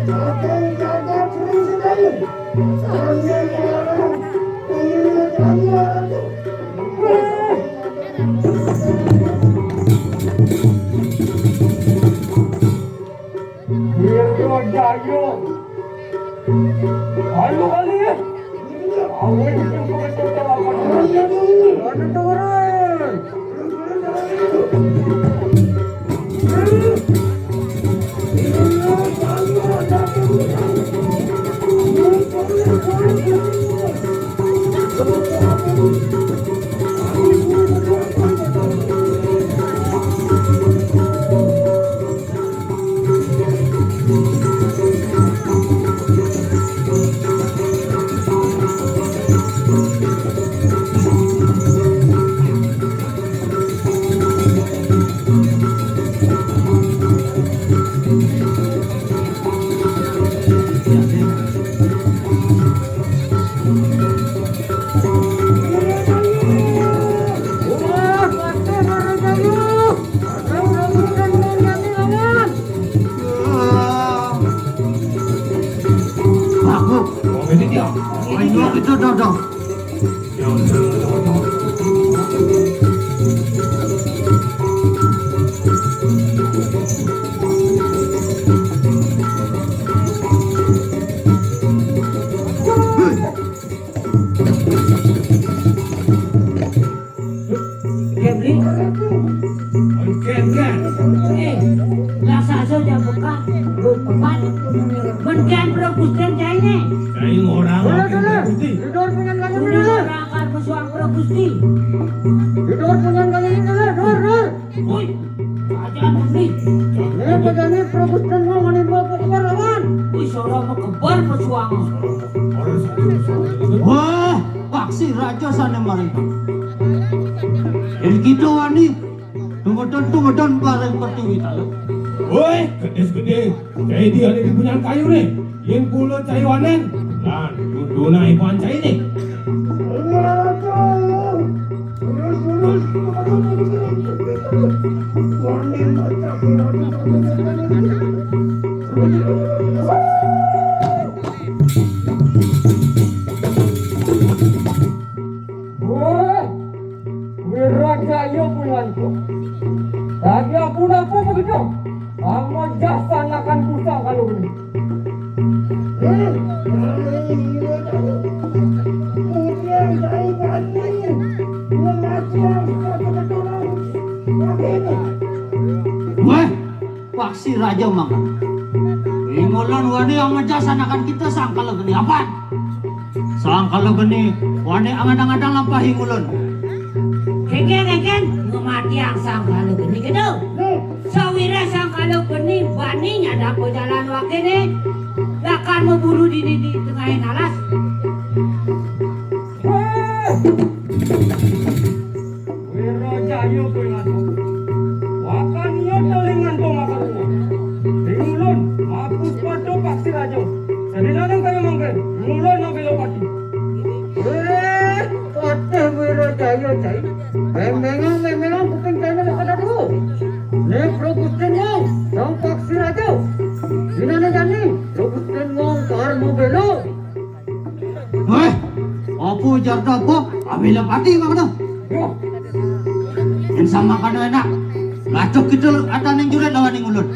Akan jaga sering sedaya. Sane wani amejah tanakan. Wirajaya. Ayo kali ya. Awen yang pengecut apa? Ayo turun. Aku. Ayo kita dadah. Kemri. Oke, oke. Eh, rasa aja jam pekan. Lu pekan. Men kan Prabu Gustin caine. Cai orang. Dulu, dulu. Tidur dengan kami dulu. Orang akan pesuang Prabu Gusti. Tidur dengan kami dulu, dur, dur. Woi, aja Kemri. Ini pegane Prabu Gustin mau ngene bawa ke kamar lawan. Woi, suara mau kebar pesuang. Wah, paksi raja sana mereka. Yen kita wani, tumeton-tumeton bareng pertiwi talu. Woi, gedis-gedis. Cai di ane di punyan kayu ne. Yen kula cai wanen. Lan, duduna ipan cai ne. Wah, Wirajaya Punganto. Tadi aku napa begitu? Kamu jasa akan kusa kalau ini. Kemudian saya berani mematikan kebetulan. Wah, paksi raja mangan. Ingolon wani amejah sanakan kita sangkala geni apan. Sangkala geni wani angadang-adang lampah ingolon. Kengkeng, kengkeng, ngematiang sangkala geni gitu. Sawire sangkala geni bani nyadap jalan wakene. Lakan meburu dini di tengah alas. Wah! Wirajaya kowe ngantuk. Wakan iya telingan to maka Ada apa? Ambil pati, Mang, no. Yén sama kana enak. Lacok kita ataning jurit lawan ning ulun.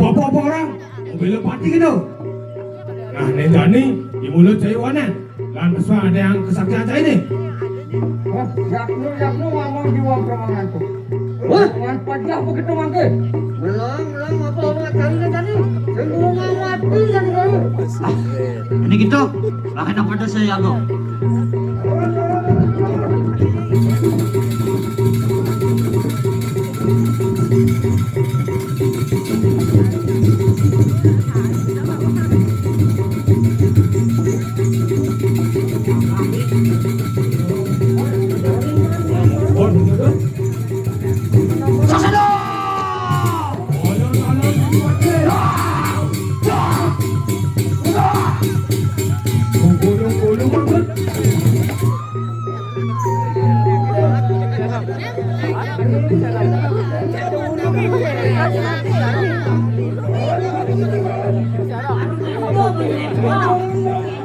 Apa-apa orang? Ambil pati gitu. Nah, ning jani, di mulut saya wanen. Lan pesan ada yang kesaktian saya ini. Hah? Yaknu, yaknu ngomong di wong rombongan tuh. Wah, wan pajah begitu mangke. Belum, belum, apa orang tadi tadi? Sing ngomong mati kan kamu. Ah, ini gitu. Lah enak pada saya kok.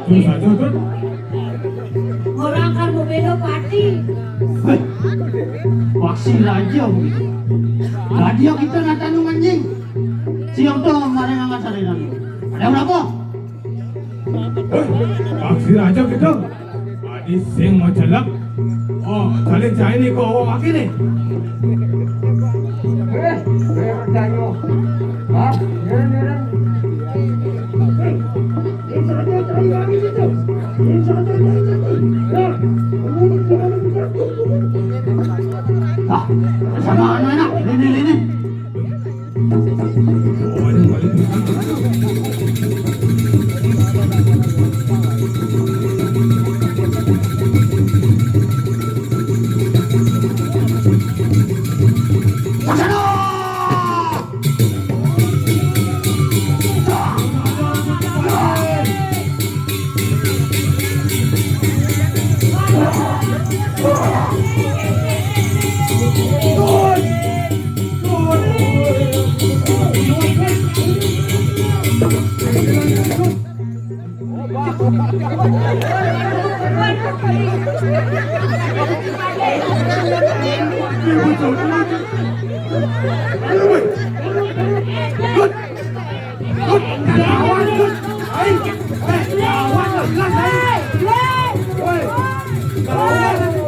Terus aja, Dut. Orang kan mau beda pati. Hei, waksi raja begitu. Lah dia kita nak tanung anjing. Siap tuh, mari ngangkat sarinan. Ada berapa? Hei, waksi raja gitu. Adi sing mau celak. Oh, salin saya ini kok awak lagi nih. Eh, eh, percaya. Hah? Ngirim, ngirim. Yang satu cari lagi situ. Yang satu cari lagi. Nah, kamu jangan bergerak. Ah, sama anak-anak. Ini, ini, ini.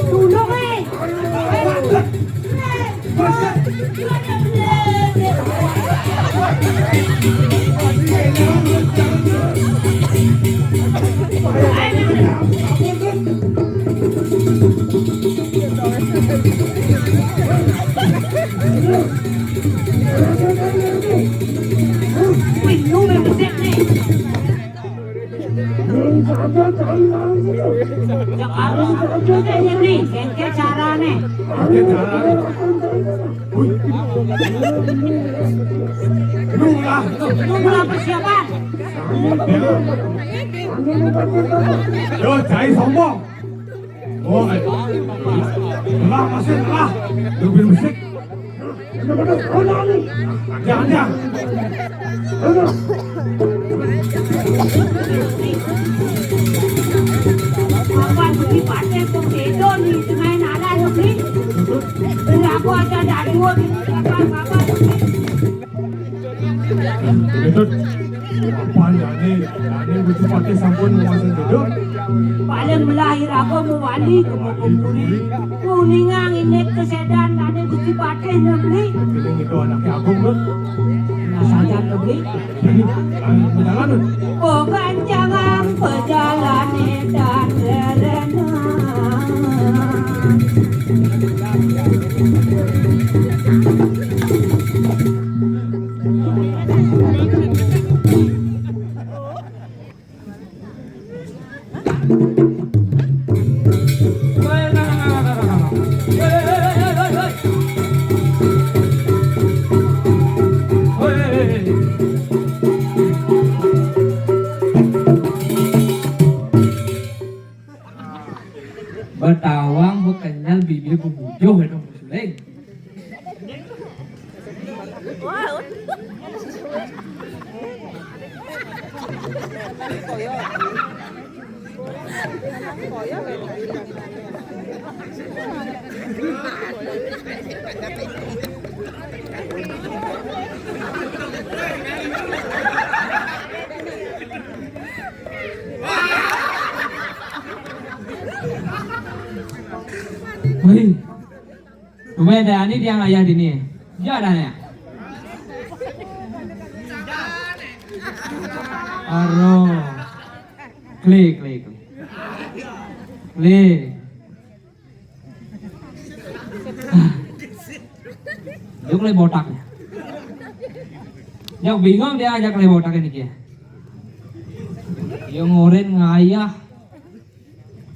Tulung, eh. Wih, lu memang siap nih. Cek harus, ini nih, engke carane. Lu lah. Lu lah persiapan. Yo, cai sombong. Oh, eh. Lah, masih lah. Lebih musik. Jangan, jangan. Papan budi paten kok beda nih, sing ae aran nih. Lah, aku aja dadu, papan, papan. Itu apa ya, nih? Nah, ini Gusti Patih sampun nguasain duduk. Paling melahir aku mau wali, mau kumpuli. Kuningan ini kesedan, tadi Gusti Patih nyebeli. Ini itu anaknya Agung, Dut. Nah, saja nyebeli. Jadi, ayo, berjalan, Dut. Bukan jangan berjalan dan berenang. Betawang bekenyal bibir bebujuh itu, Bos Suling. Woi. Rumah ada ni dia ayah di ni. Dia ada ya. Aro. Klik, klik, klik. Klik. Jok le botak. Jok bingung dia ajak le botak ini kia. Yang oren ngayah.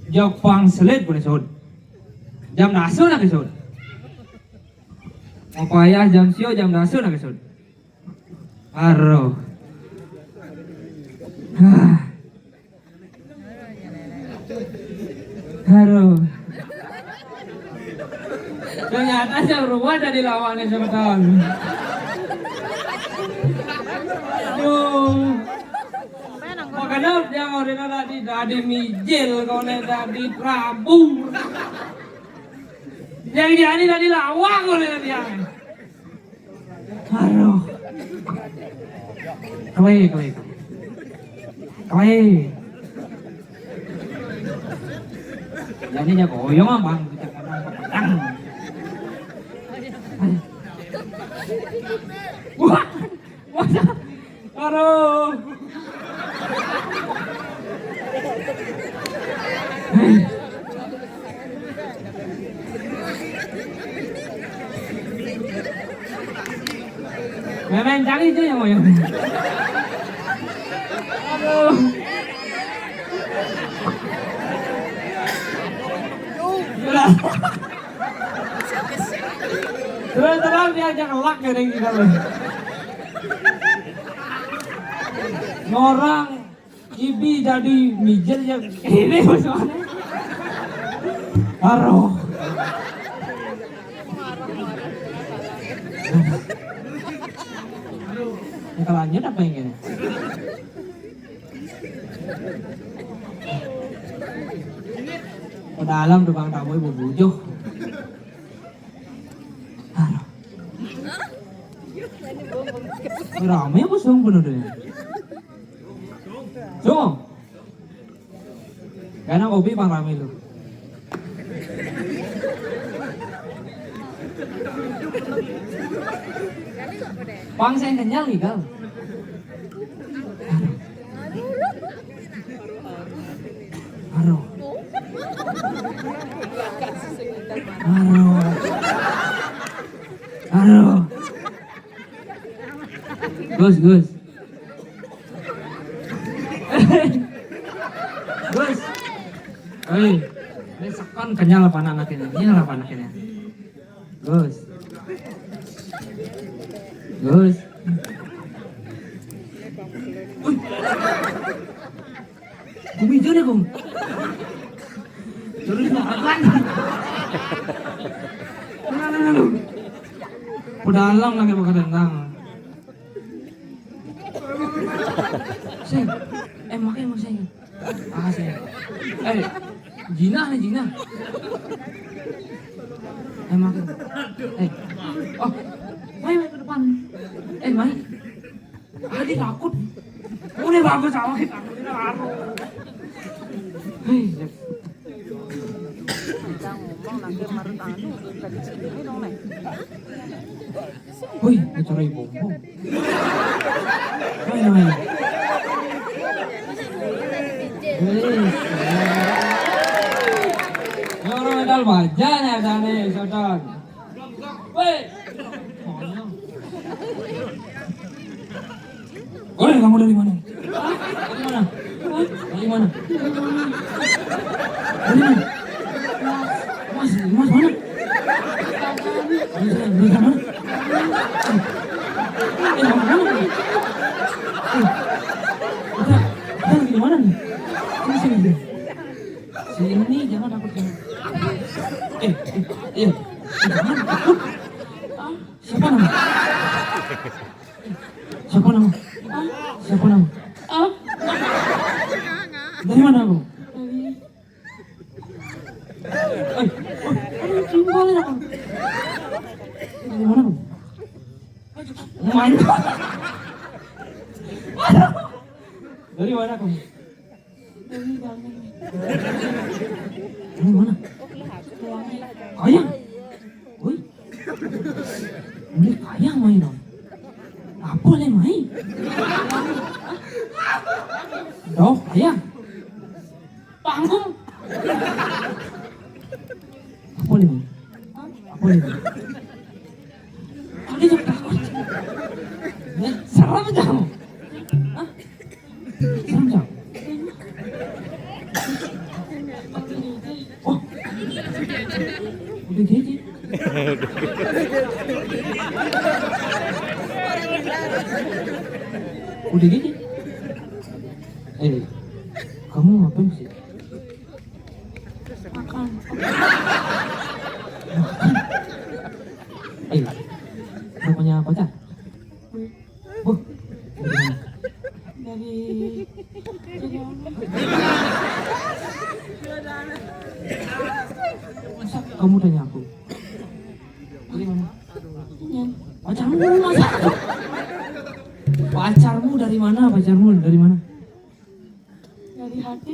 Jok pang selit pun sud. Jam dasu nak sud. Apa ayah jam sio jam dasu nak sud. Aro. Hah. Aduh. Ternyata saya berubah dari lawannya semeton. Aduh. Makanya dia mau dari tadi dari mijil kau nih dari Prabu. Yang jadi dari lawang kau nih dia. Aduh. Kele, kele, kele. Kele. Jadinya goyong, Bang. Wah. Wah. Aduh. Main-main cari itu yang mau yang. Aduh. Sudah. Terus terang dia aja kelak ya, Neng, kita loh. Norang Ibi jadi mijil ya ini maksudnya. Aroh. Yang lanjut apa yang ini? Ke dalam tukang tamu ibu bujuh. Aroh. Rame apa sung penuh deh? Sung. Karena kopi pang rame lu. Pang saya kenyal nih, Kal. Aduh. Aduh. Aduh. Gus, Gus. Gus. Hei, ini sekon kenyal apa anak ini? Ini apa anak ini? Gus. Gus. Wih. Kumijo deh, Gung. Terus mau apa? Pedalang lagi pakai tentang. Sing, eh, makai mau sing. Ah, sing. Eh, Jina nih, Jina. Eh, makai. Eh, oh, mai, mai ke depan. Eh, mai. Adi takut. Udah bagus sama kita. Hei, Jep. Kita ngomong nanti marut anu, kita di sini dong, Nek. Wih, acara ibu. Wih, wih. Wih. Ya, orang medal baja nih, ada nih, saudara. Woi. Woi, kamu dari mana? Dari mana? Dari mana? Dari mana? Mas, Mas mana? Dari sana, dari sana. Eh, kamu mana? Eh, kita, kita lagi di mana nih? Sini, sini, sini. Sini, jangan takut, jangan. Eh, eh, iya. Eh, jangan takut. Ah, siapa nama? Siapa nama? Ah? Siapa nama? Ah? Dari mana aku? Main. Dari mana kamu? Dari mana? Kayang. Woi. Ini kayang main dong. Apa le main? Dong, kayang. Panggung. Apa le main? Apa le main? Tadi juga takut. Serem aja kamu. Hah? Serem aja. Oh. Udah gigi. Udah gigi. Eh, kamu ngapain sih? Makan. Makan. Eh, kamu punya pacar? Wah, dari mana? Dari Masa kamu tanya aku? Dari mana? Pacarmu masa? Pacarmu dari mana? Pacarmu dari mana? Dari hati.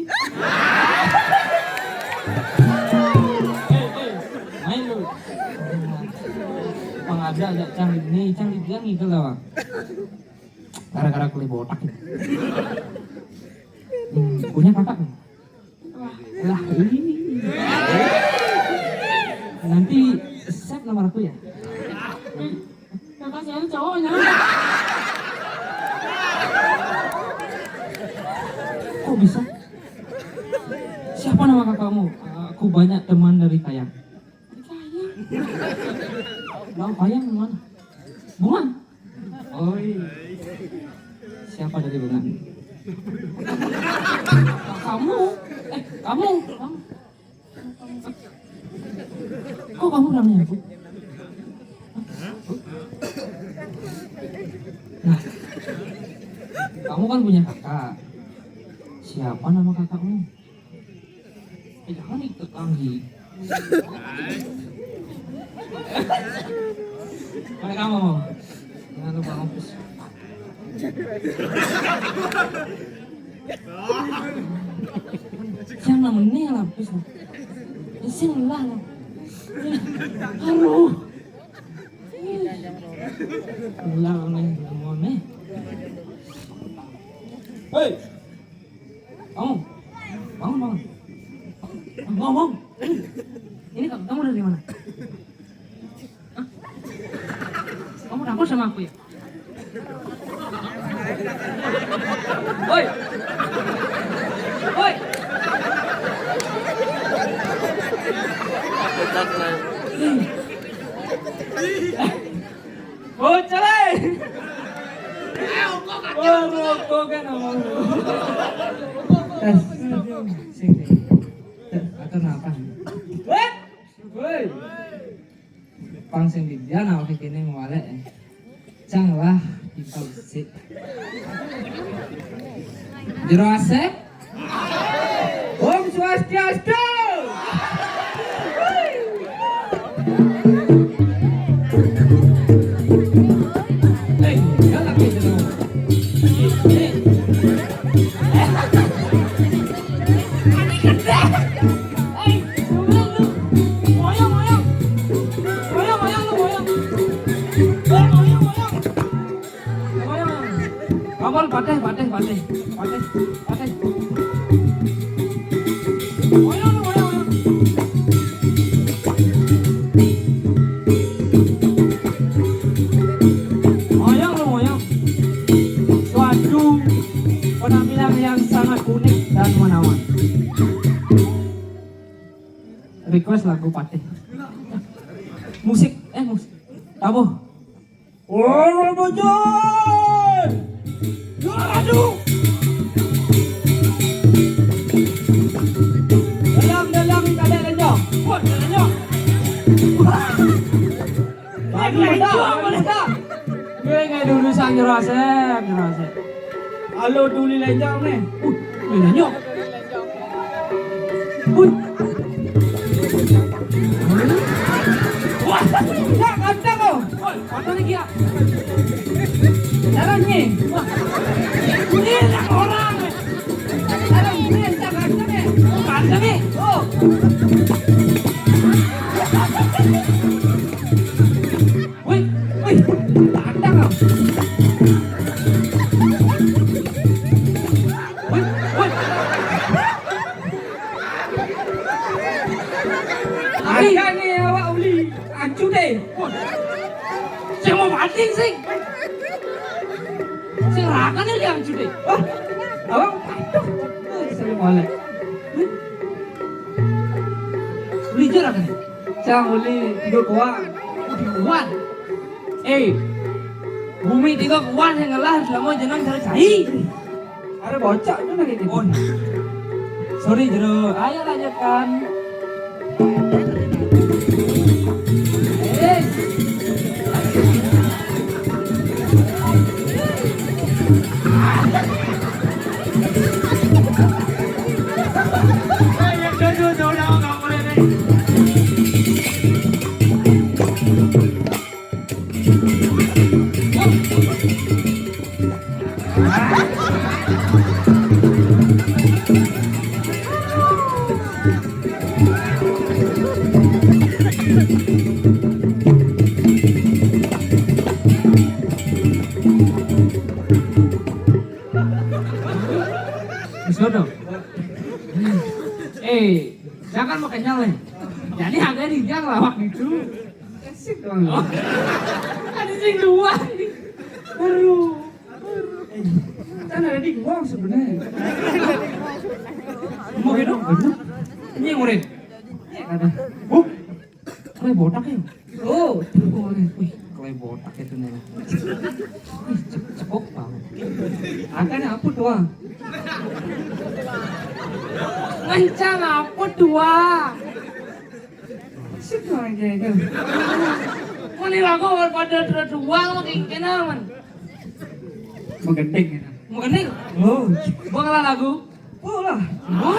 Hei, hei, main lu. Pengabdi aja cang ini, cang dia ngigel lah, Bang. Gara-gara kulit botak ini. Hmm, punya kakak nih? Wah. Lah, ini. Nanti save nomor aku ya. Kakak saya cowoknya. Kok bisa? Siapa nama kakakmu? Aku banyak teman dari Kayang. Dari Kayang? Nah, Kayang mana? Bungan? Oh iya. Siapa dari Bungan? Kamu? Eh, kamu? Kamu? Kok kamu namanya aku? Nah, kamu kan punya kakak. Siapa nama kakakmu? Eh, jangan ikut lagi. Mana kamu? Jangan lupa ngampus. Siang lah meneh lah, pis lah. Isin lah lah. Aduh. Lah nih, mau nih. Hei. Bangun. Bangun, bangun. Bangun, bangun. Ini kamu dari mana? Kamu takut sama aku ya? Woi. Woi. Bocah, eh. Wah, rokok kan sama lu. Tes. Sing, sing. Tes, atur napa? Woi. Woi. Pang sing didian awake kene ngwalek. Cang lah kita besik. Jero asik. Om Swastiastu. Eh, galak ya, jero. Eh. Kapal pateh, pateh, pateh, pateh, pateh. Moyang lo, moyang. Suatu penampilan yang sangat unik dan menawan. Request lagu Patih. Musik, eh, musik. Tabuh. Oh, bocor. Aduh. Dalam, dalam, kada lenjong. Wah, kada lenjong. Wah. Gue nggak dulu sang Jero Asep, Jero Asep. Halo, Duli Lenjang nih. Uh, Duli Lenjang. Uh. Wah, ya, ganteng kau. Woi, mana lagi ya? Woi, woi. Ada nih awak uli ancu deh. Woi. Sing mau mati sing. Sing rakan nih ancu deh. Wah, abang patuh. Woi, sering molek. Uli jera kan? Cang uli tiga kuat. Kuat. Eh, bumi tiga kuat yang ngelah selama jenang cara cai. Ada bocah itu lagi gitu. Oh. Sorry, Jero. Ayo lanjutkan. Eh. Wis ngono. Eh, jangan mau kenyal nih. Jadi agak dijang lawak gitu. Asik dong. Oh. Ada sing dua. Aduh. Eh, kan ada di gua sebenarnya. Mau gitu? Ini murid. Iya, kata. Huh? Kue botak ya? Oh, tuh, wih, kue botak itu nih. Wih, cek-, cekok banget. Angkanya apa tuh, ah? Ngencang apa tuh, ah? Sik, Bang, kayak gitu. Muni lagu pada dua-dua, mau kayak gini, man. Menggending, gitu. Menggending? Oh. Bang, lah lagu. Oh lah. Oh.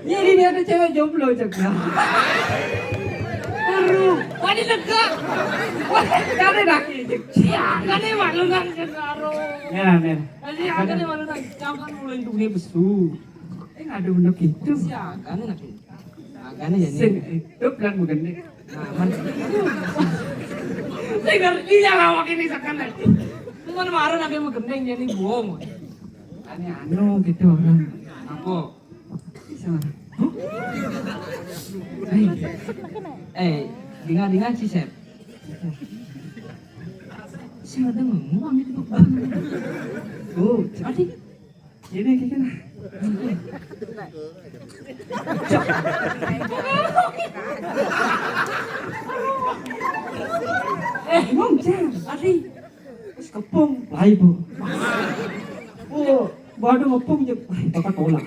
Jadi dia ada cewek jomblo, cek lah. Aduh, wani lega. Wah, kade lagi, cek. Iya, kade malu nang, cek, aduh. Merah, merah. Jadi, kade malu nang. Jangan mulai dunia besu. Eh, ngadu untuk itu. Iya, kade lagi. Agane ya, sing nih. Hidup dan begende. Nah, man. Sing ngerti ya lawak ini sekarang. Cuman marah nabi menggendeng jadi bohong. Ane anu gitu orang. Apa? Bisa. Huh? Hei. Eh, dengar-dengar si Sep. Si ada ngomong itu. Oh, tadi ini kayak gini. Eh, ngomong, Cang. Adi. Terus kepung, lain, Bu. Oh, baru ngepung je. Wah, bakal tolak.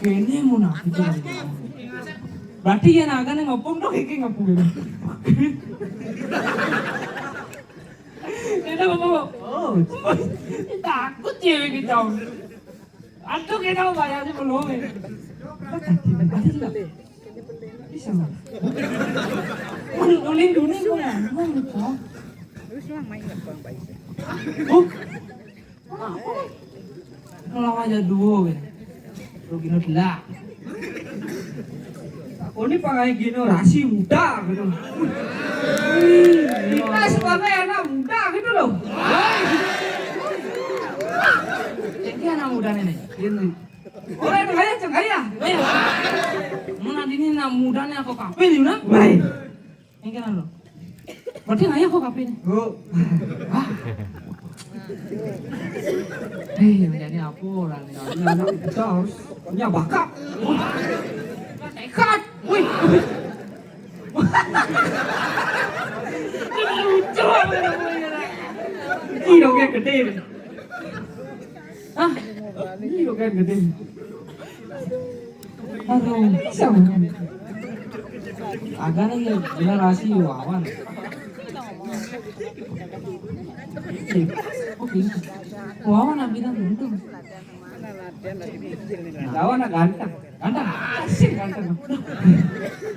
Ini munafik. Berarti ya naga nih ngepung dong, iki ngepung ini. Kita ngomong, oh, takut cewek kita. Aduh, kita mau bayar sih belum ya. Bisa, Mas. Ulin dunia kok ngomong gitu. Terus lah main nggak buang bayi. Oh. Kalau aja duo ya. Lu gini lah. Oh, ini pakai generasi muda gitu. Kita sebagai anak muda gitu loh. Jadi anak muda nih. Ini. Orang yang kaya, cek kaya. Mana ini anak muda nih aku kafe nih, nah? Baik. Ini kan lo. Berarti nggak ya kok kafe nih? Oh. Hah? Eh, yang jadi apa orang nih? Ini anak kita harus punya bakat. Tekad. Wih. Ini lucu apa namanya? Ini dong yang gede nih. Hah? Ini dong yang gede. Aduh, bisa. Agak nih ya, generasi Wawan. Oke. Wawan nak bilang gitu. Wawan nak ganteng. Ganteng. Asik ganteng.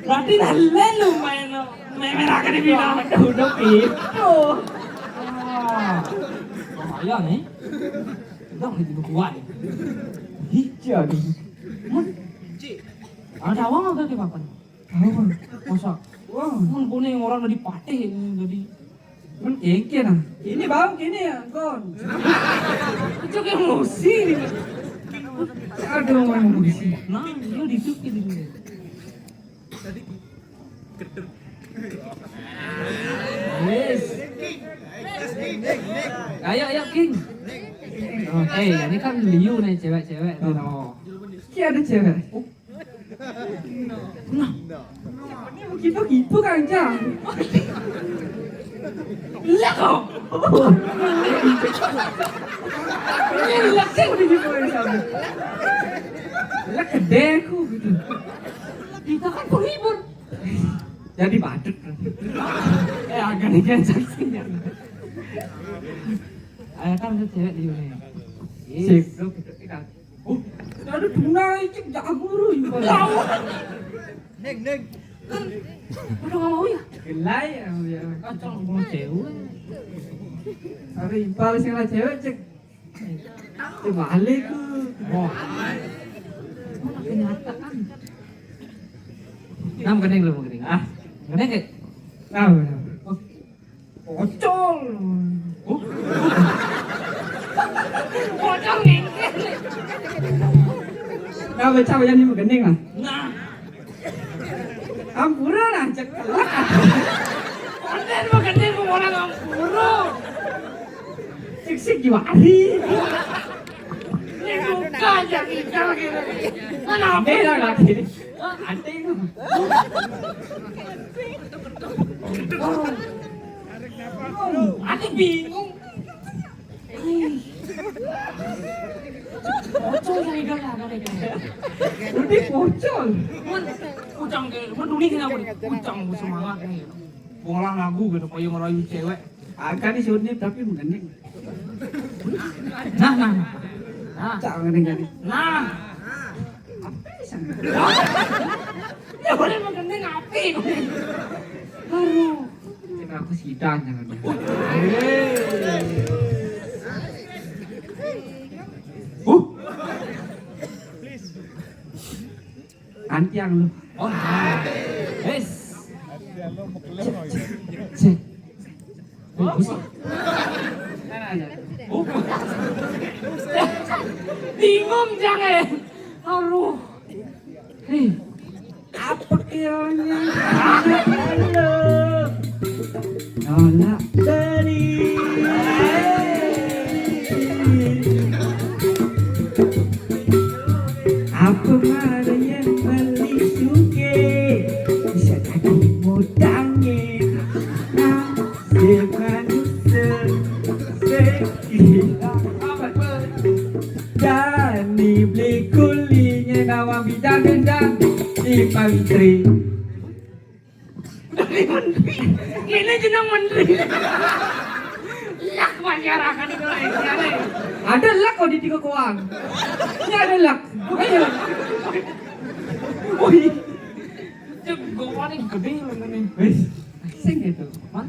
Berarti dah lalu main, main, main akan dibilang. Udah, udah gitu. Ah. Bahaya nih. Udah gitu kuat. Hijau nih. Ada awang agak di papan. Tahu, Bang. Masa? Wah, mun kuning orang dari patih ini tadi. Mun kengken ah. Ini bau gini ya, kon. Itu kayak emosi nih. Aduh, emosi. Nah, lu ditutup ini. Yes. Ayo, ayo, King. Oh, eh, ini kan liu nih cewek-cewek nih. Oh. Ki ada cewek. Nah, gitu-gitu kan, Cang. Lah kok. Ini lah sih udah gitu ya, Sam. Lah gede aku gitu. Kita kan penghibur. Jadi badut. Eh, agak nih kan saksinya. Ada kan ada cewek di sini. Sip. Lu gitu, kita. Oh, ada tunai cek jago lu juga. Tahu. Neng, neng. Udah nggak mau ya? Gelai ya, ya. Kacau mau cewek. Ada impal sih lah cewek cek. Cek balik tuh. Wah. Mana kenyataan? Nah, gandeng lu, gandeng. Ah, gandeng kayak. Nah, benar. Oh. Pocol. Oh. Pocol ngengkel. Nah, baca yang ini gandeng lah. Nah. Ampura lah, cek. Konten mau gandeng mau orang ampura. Cek sik juari. Ini bukan yang intel gitu. Mana beda lagi? Ada itu. Ada bingung. Pocol saya udah ada deh. Udah pocol. Mun, ujang ke, mun dunia kenapa nih? Ujang semangat nih. Bola lagu gitu, kayak ngerayu cewek. Agak nih Sony tapi mengenai. Nah, nah, nah. Nah. Cak mengenai tadi. Nah. Apa sih sana? Ya boleh mengenai ngapain? Aduh. Cek aku sidang jangan. Uh. Antiang lu. Oh. Wes. Cek, cek, cek. Bagus. Bingung jangan. Aduh. Hei. Apa kiranya? Nolak beli. Apa mana yang beli suke? Bisa jadi mudangnya. Nah, si manusia. Sekira. Apa? Dani beli kulinya nawa bidang-bidang di pantri. Dari menteri. Ini jeneng menteri. Lah masyarakat Indonesia nih. Ada lak kok di tiga koang. Ini ada lak. Ayo. Wih. Cek gua paling gede loh ini. Wis. Sing gitu. Hah?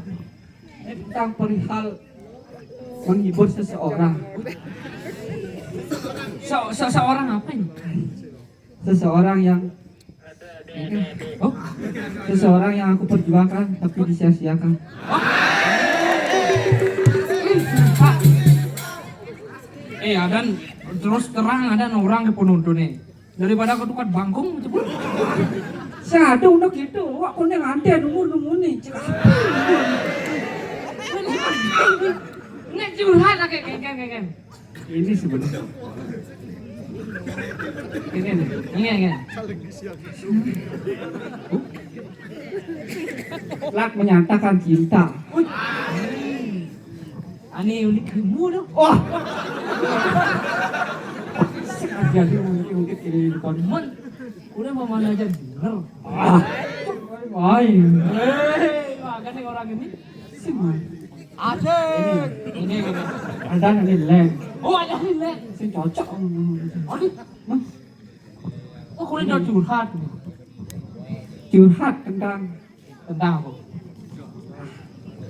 Ini tentang perihal menghibur seseorang. Se- seseorang apa ini? Seseorang yang Oh, seseorang yang aku perjuangkan tapi disia-siakan. Eh, ada terus terang ada orang ke penonton nih. Daripada aku tukar bangkung cepet. Saya ada untuk itu, wak kuning nanti ada umur nemu nih. Nek curhat lah kayak kayak kayak. Ini sebenarnya. Ini nih. Ini ini. Lak menyatakan cinta. Ani unik ilmu dong. Wah. Jadi unik unik ini depan men. Udah mau mana aja bener. Ah. Main. Eh, makan nih orang ini. Sini. Asik. Ini, ini, ini. Ada ini lem. Oh, ada ini lem. Sing cocok. Aduh. Hah? Oh, kulit udah curhat. Curhat tentang tentang apa?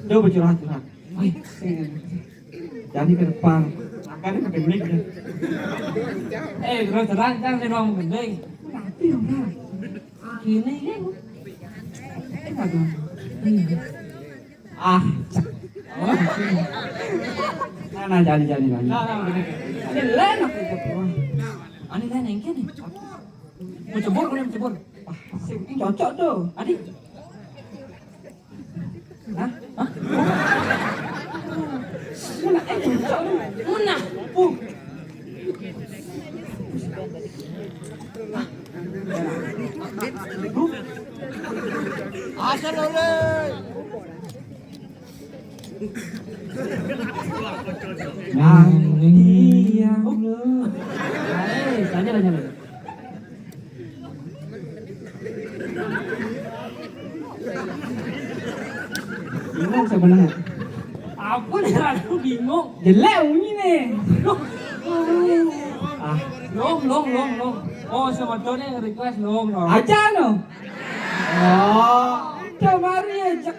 Coba curhat curhat. Wih, jadi ke depan akan ke gending. Eh, terus terang kan saya mau gending. Tapi orang ini kan. Aduh. Ah, cak. Nah, nah, jani, jani, jani. Nah, nah, bener. Ini lain aku cak. Wah. Ini lain yang kene. Mau cebur, boleh cebur. Wah, sing cocok tuh. Adi. Hah? Hah? Mana? Eh, cocok tuh. Mana? Uh. Asal oleh. Yang diam lu. Eh, tanya, tanya, tanya. Bingung sebenarnya. Apa nih, aku bingung. Jelek bunyi nih. Ah, long, long, long, long. Oh, sama nih request long, long. Aja no. Oh, kemari aja.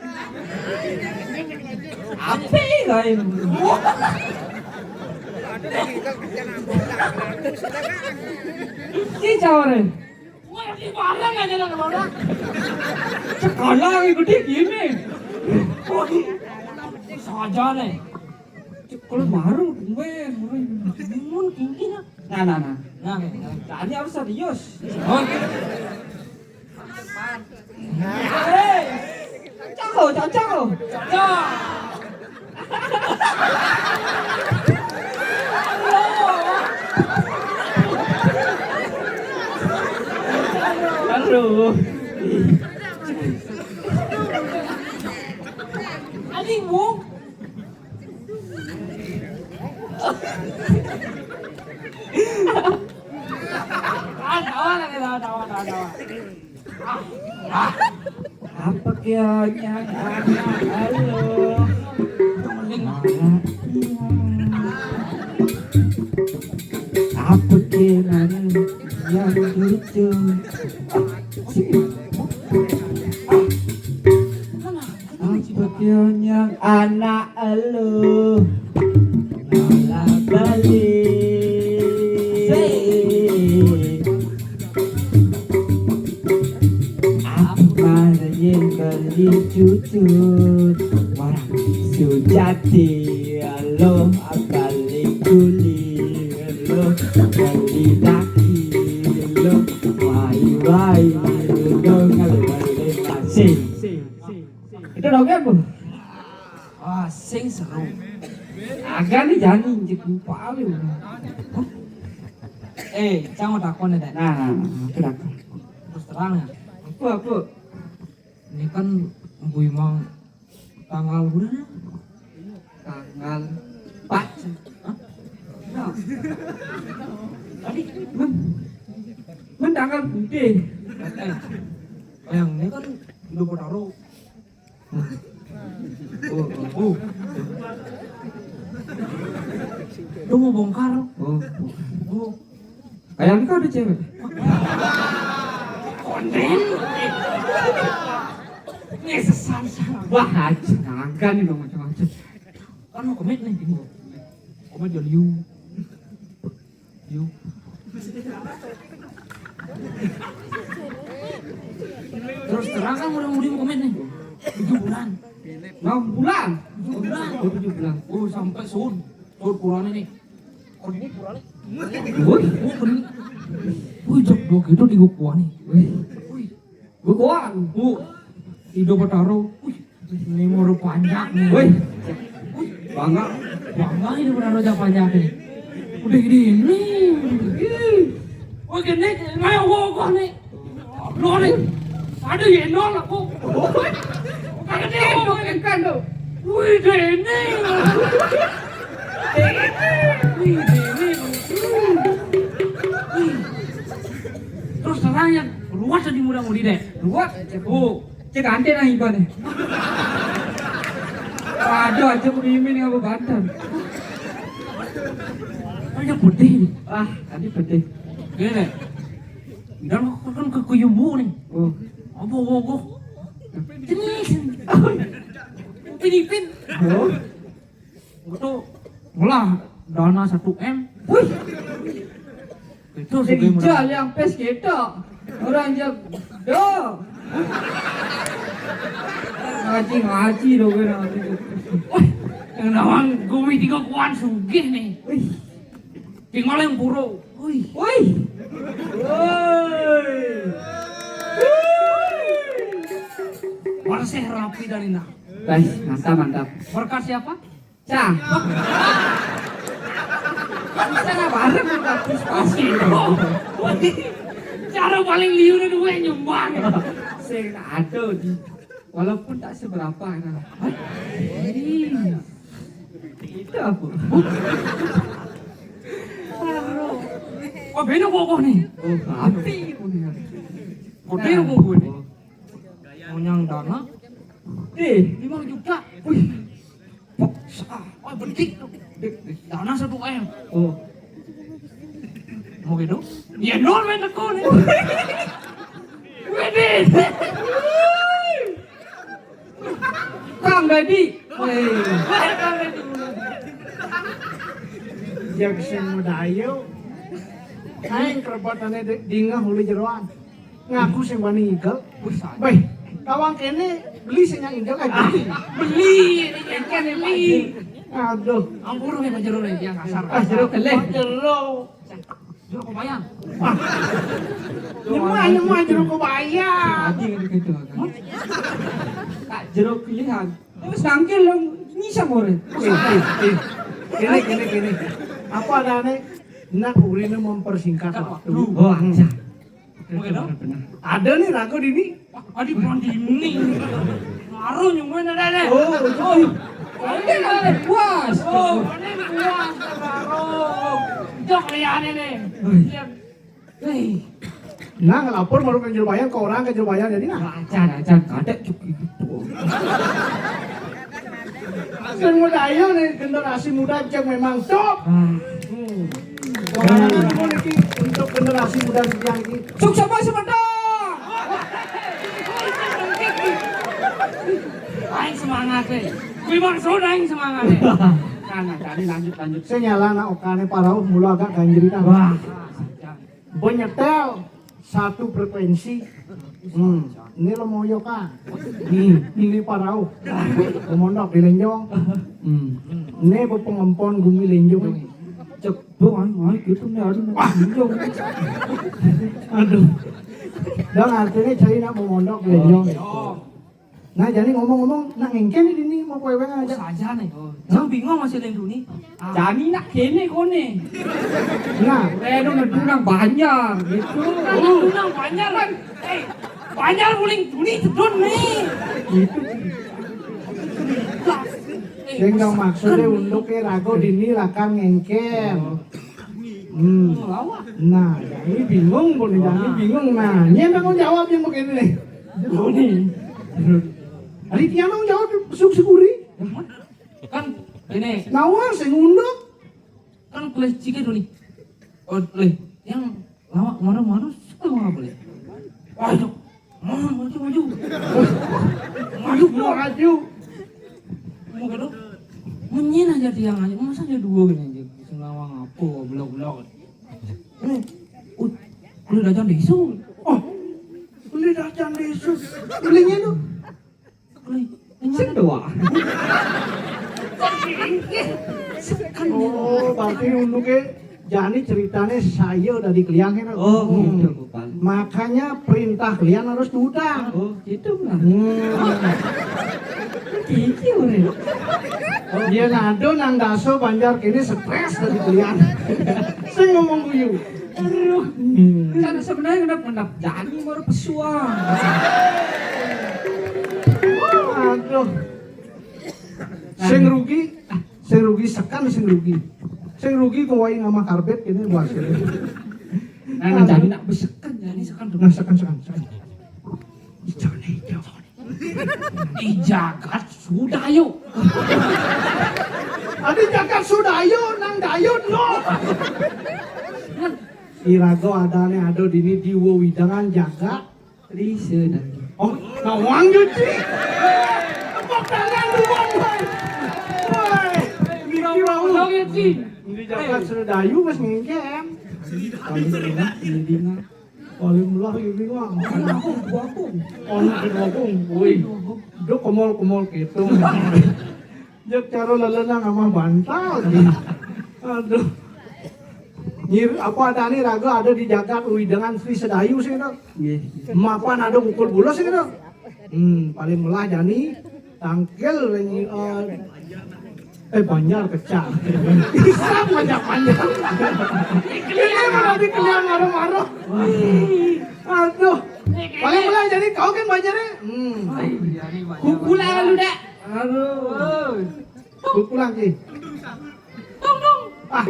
Apa ini? Ini cawarin. Wah, ini barang aja lah, barang. Sekarang ikuti gini. Saja nih. Kalau baru, gue, gue. Mun, kingkin, ah. Nah, nah, nah. Nah, nah. Tadi harus serius. Oh. Hei, cocok, cocok. Cocok. Halo. Adik, Bu. Ah, tawa lagi, tawa, tawa, tawa, tawa. Apa kianya anak halo? Apa kianya yang lucu? Apa kianya anak elu? Malah beli. Apa yang beli cucu? Orang sujati lo beli kuli lo beli daki lo wai wai lo ngalih balik masih. Itu dongeng, Bu. Ah, sing seru. Agak nih jani, cek lupa lu. Eh, cang mau takon ya, Dek? Nah, nah, nah, aku takon. Terus terang ya. Apa, apa? Ini kan Bu Imang tanggal berapa? Tanggal empat. Hah? Nah. Tadi men, men tanggal putih. Eh, yang ini kan udah taruh. Oh, oh, oh. Lu mau bongkar? Oh. Oh. Kayak ini kau ada cewek? Konden. Ini sesat. Wah, aja. Kagak nih dong macam-macam. Kan mau komit nih, bingung. Komit ya, Liu. Yuk. Terus terang kan udah mau komit nih. Tujuh bulan. Enam bulan. Tujuh bulan. Oh, tujuh bulan. Oh, sampai sun. Sun purane nih. Oh, ini purane. Woi, oh, bener. Woi, jok dua gitu di gua nih. Woi. Woi. Bukuan, Bu. Ido Betaro. Wih, ini mau panjang nih. Wih. Wih, bangga. Bangga ini udah rojak panjang nih. Udah gini ini. Wah, gini, kayak wogah nih. Lo nih. Ada ya nol aku. Kagak dia wogah kan tuh. Wih, gini. Wih, gini. Wih. Terus terang yang ruwet tadi muda-mudi deh. Ruwet aja. Oh, cek ante nang iba nih. Ada aja ku mimin yang aku banter. Ada pedih nih. Ah, tadi pedih. Gini deh. Dan aku kan ke kuyumu nih. Oh. Apa wogok? Jenis. Upin-ipin. Oh. Itu ngelah dana satu M. Wih. Itu sebagai modal. Rijal yang pes kita. Orang yang do. Ngaji-ngaji dong, gue nanti. Wah, yang nawang gumi tiga kuan sugih nih. Wih. Tinggal yang puro. Wih. Wih. Wih. Bersih rapi dari nah. Baik, mantap, mantap. Berkat siapa? Cah. Kan cara bareng, bagus pasti. Cara paling liur itu gue nyumbang. Sing ada di, walaupun tak seberapa, nah. Ih, itu apa? Oh, beda kokoh nih. Oh, api. Kode yang kokoh nih. Monyang dana. Eh, lima juta. Wih. Pok, sa-, oh, bedik. Dana satu M. Oh. Mau gitu? Ya, nol main tekun. Wih. Kang Dedi. Wih. Wih, Kang Dedi. Yang sing muda ayo. Aing kerepotannya de-, dingah uli jeroan. Ngaku sing wani igel. Wih, sa-, beh, tawang kene beli sing yang igel, eh, beli. Beli, ini kan beli. Aduh. Ampun, nih, Pak Jero nih, yang kasar. Ah, jero keleh. Pak Jero. Jero kebayang. Ah. Nyemah, nyemah, jero kebayang. Tadi kan gitu, kan. Tak jero pilihan. Terus tangkil dong, nyisa more. Eh, eh, eh. Kene, kene, kene. Apa ada nih? Nak urine mempersingkat waktu. Oh, aja. Oke, dong. Ada nih rago di ini. Adi bulan dini. Ngaruh nyungguin ada deh. Oh, oh. Ini ada puas. Oh, ini puas, ngaruh. Jok liane nih. Iya. Hei. Nah, ngelapor baru ke Jurbayan, ke orang ke Jurbayan, jadi nah. Acan, acan, kadek cuk gitu. Sing muda ayo nih, generasi muda cek memang top. Hmm. Pokoknya niki untuk generasi muda yang ini. Sukses, Mas, semangat. Aing semangat, eh. Kuwi maksud aing semangat, eh. Nah, nah, tadi lanjut, lanjut. Saya nyala, nah, okane parauh mulu agak ganjeritan. Wah. Benyetel satu frekuensi. Hmm, ini lo mau yo, Kang. Hmm, ini parauh. Pemondok di Lenjong. Hmm. Ini pengempon gumi Lenjong. Cek, tuh, ayo, ayo, gitu nih, aduh, Lenjong. Aduh. Dong, artinya cari nak pemondok di Lenjong. Nah, jadi ngomong-ngomong, nak ngengken ini mau kue aja. Saja nih. Jang bingung masih ada yang duni. Jani nak kene kone. Nah, reno nedunang Banjar gitu. Nedunang Banjar kan. Eh, Banjar uling duni tedun nih. Gitu. Sing dong maksudnya untuk ke rago dini lakan ngengken. Hmm. Nah, ini bingung pun, ini bingung. Nah, ini yang tanggung jawab yang begini nih. Duni. Hari ini tanggung jawab suk seguri. Kan ini. Nawar sing unduk. Kan boleh cike dulu nih. Oh, boleh. Yang lama kemana-mana, suka mau boleh. Ayo, mau maju, maju. Maju, maju. Mau gitu? Menyin aja tiang aja, masa aja dua gini aja. Sing lawang apa, blok-blok. Eh, uh, kulit aja disu. Oh, kulit aja disu. Belinya tuh. Sing doang. Oh, berarti unduknya jani ceritanya saya udah di kliang ya. Oh, gitu, Bang. Makanya perintah kalian harus diudang. Oh, gitu, Bang. Hmm. Gitu, Ren. Oh, dia nado nang daso Banjar kini stres dari kalian. Saya ngomong guyu. Aduh. Hmm. Kan sebenarnya udah pendak jani baru pesuang. Aduh. Sing rugi, sing rugi sekan sing rugi. Sing rugi kawai ngama karbet ini buat sini. Nah, nah, jadi nak besekan, jadi sekan tuh. Nah, sekan, sekan, sekan. Hijau nih, hijau. Di jagat sudayo. Adi jagat sudayo, nang dayun lo. Irago adane ado dini di wewidangan jagat. Lise dan. Oh, nawang nyuci. Tepuk tangan dulu, woi. Woi, Niki wau. Nawang nyuci. Di jagat sudayo wis ngengken. Kalau ini dina. Paling melah ini mah. Anak aku, aku. Anak aku. Woi. Dok kemol-kemol gitu. Jek cara lelenang amah bantal. Aduh. Nyir apa ada nih raga ada di jagat widangan Sri Sedayu sih, Dok. Nggih. Mapan ada mukul bulu sih, Dok. Hmm, paling melah jani tangkil, eh, eh, Banjar kecak. Bisa Banjar, Banjar. Ini berarti kalian marah-marah. Aduh. Paling melah jani kau kan Banjar ya? Hmm. Kukula lu dah. Aduh. Kukula ki. Ah.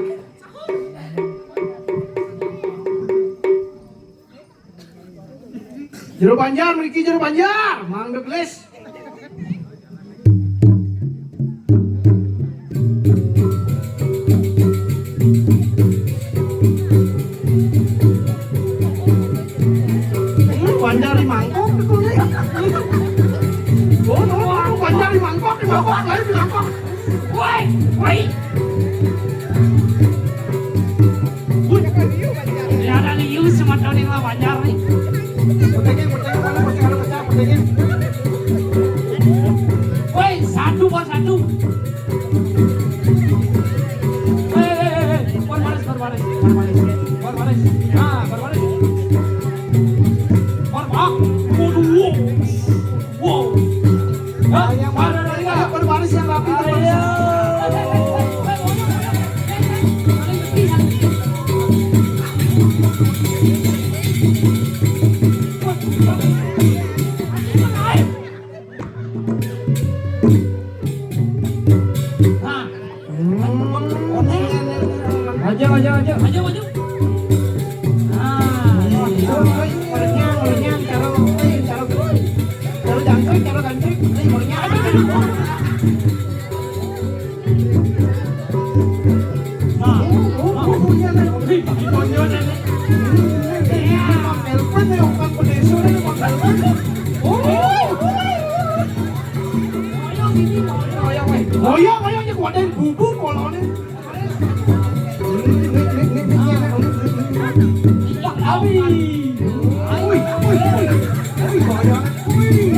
Jero Banjar, mriki Jero Banjar, Mang Douglas. Banjar di mangkok, betul ya? Oh, no, Banjar di mangkok, di mangkok, lain di mangkok. Woi, woi. Woi, ya ada liu semua tahun ini lah Banjar nih. Petingnya, petingnya, mana masih ada pecah, petingnya. Woi, satu per satu. Woi, woi, woi, woi. Baris, baris, baris, baris, baris. Baris. Nah, baris, baris. Baris, ah. Waduh. Wow. Hah? Yang mana? Ada, ada, ada. Baris, baris yang rapi, baris. Nah. Maju, maju, maju. Maju, maju. Nah, itu, itu, mulutnya, mulutnya, taruh, eh, taruh, taruh jangkrik, taruh jangkrik, eh, mulutnya aja. Nah, nah, nah. Ih, bagi konyolan nih. Iya. Telepon nih, bukan pedesu nih, bukan telepon. Oh. Ngoyong, ngoyong, aja kuatin bubuk kolone. Wah, abi. Wih, wih, wih. Wih, bahaya. Wih.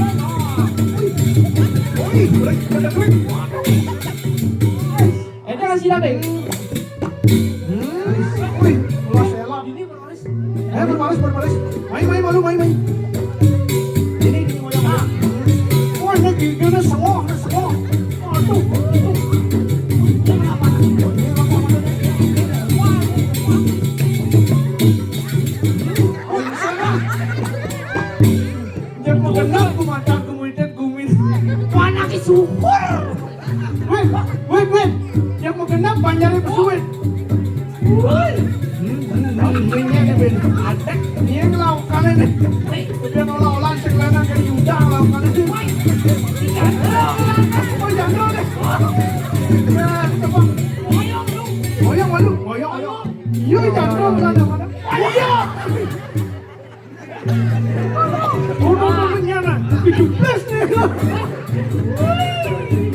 Wih, wih, wih. Ada kasih deh. Hmm. Wih, kelas elah. Eh, berbaris, berbaris. Main, main, malu, main, main. Ini, ini, main. Wah, ini gigilnya semua, ini semua. Aduh. Yang mau kenal, ku makan, ku muitet, ku min. Panaknya syukur. Win, win, win. Yang mau genap banjarnya pesuit. Woi. Hmm, hmm, hmm, ini nih, Win. Adek, ini yang lakukan ini. Udah olah-olah sekelana dari Yuda lakukan ini. Oh, jandol deh. Ya, coba. Ngoyong, lu. Ngoyong, ngoyong. Ngoyong, ngoyong. Iya, jandol, mana, mana? Iya. Udah, udah, nyana. Tujuh belas nih.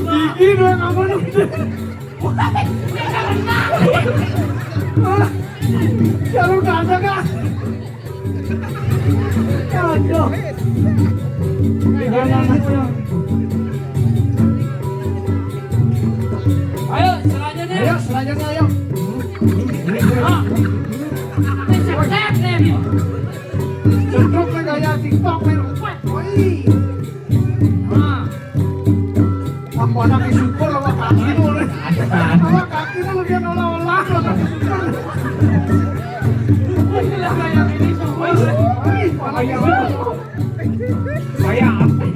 Gigi doang aman udah. Ah, jalur gak ada, Kak. Aduh. Jangan, aduh. Ayo, selanjutnya. Ayo, selanjutnya, ayo. Ah. Ini sukses nih. Cocok nih gaya TikTok nih. Wih. Nah. Apa anak syukur sama kaki lu nih. Sama kaki lu dia olah-olah sama kaki syukur. Wih, gaya ini syukur. Wih, malah yang kayak apa?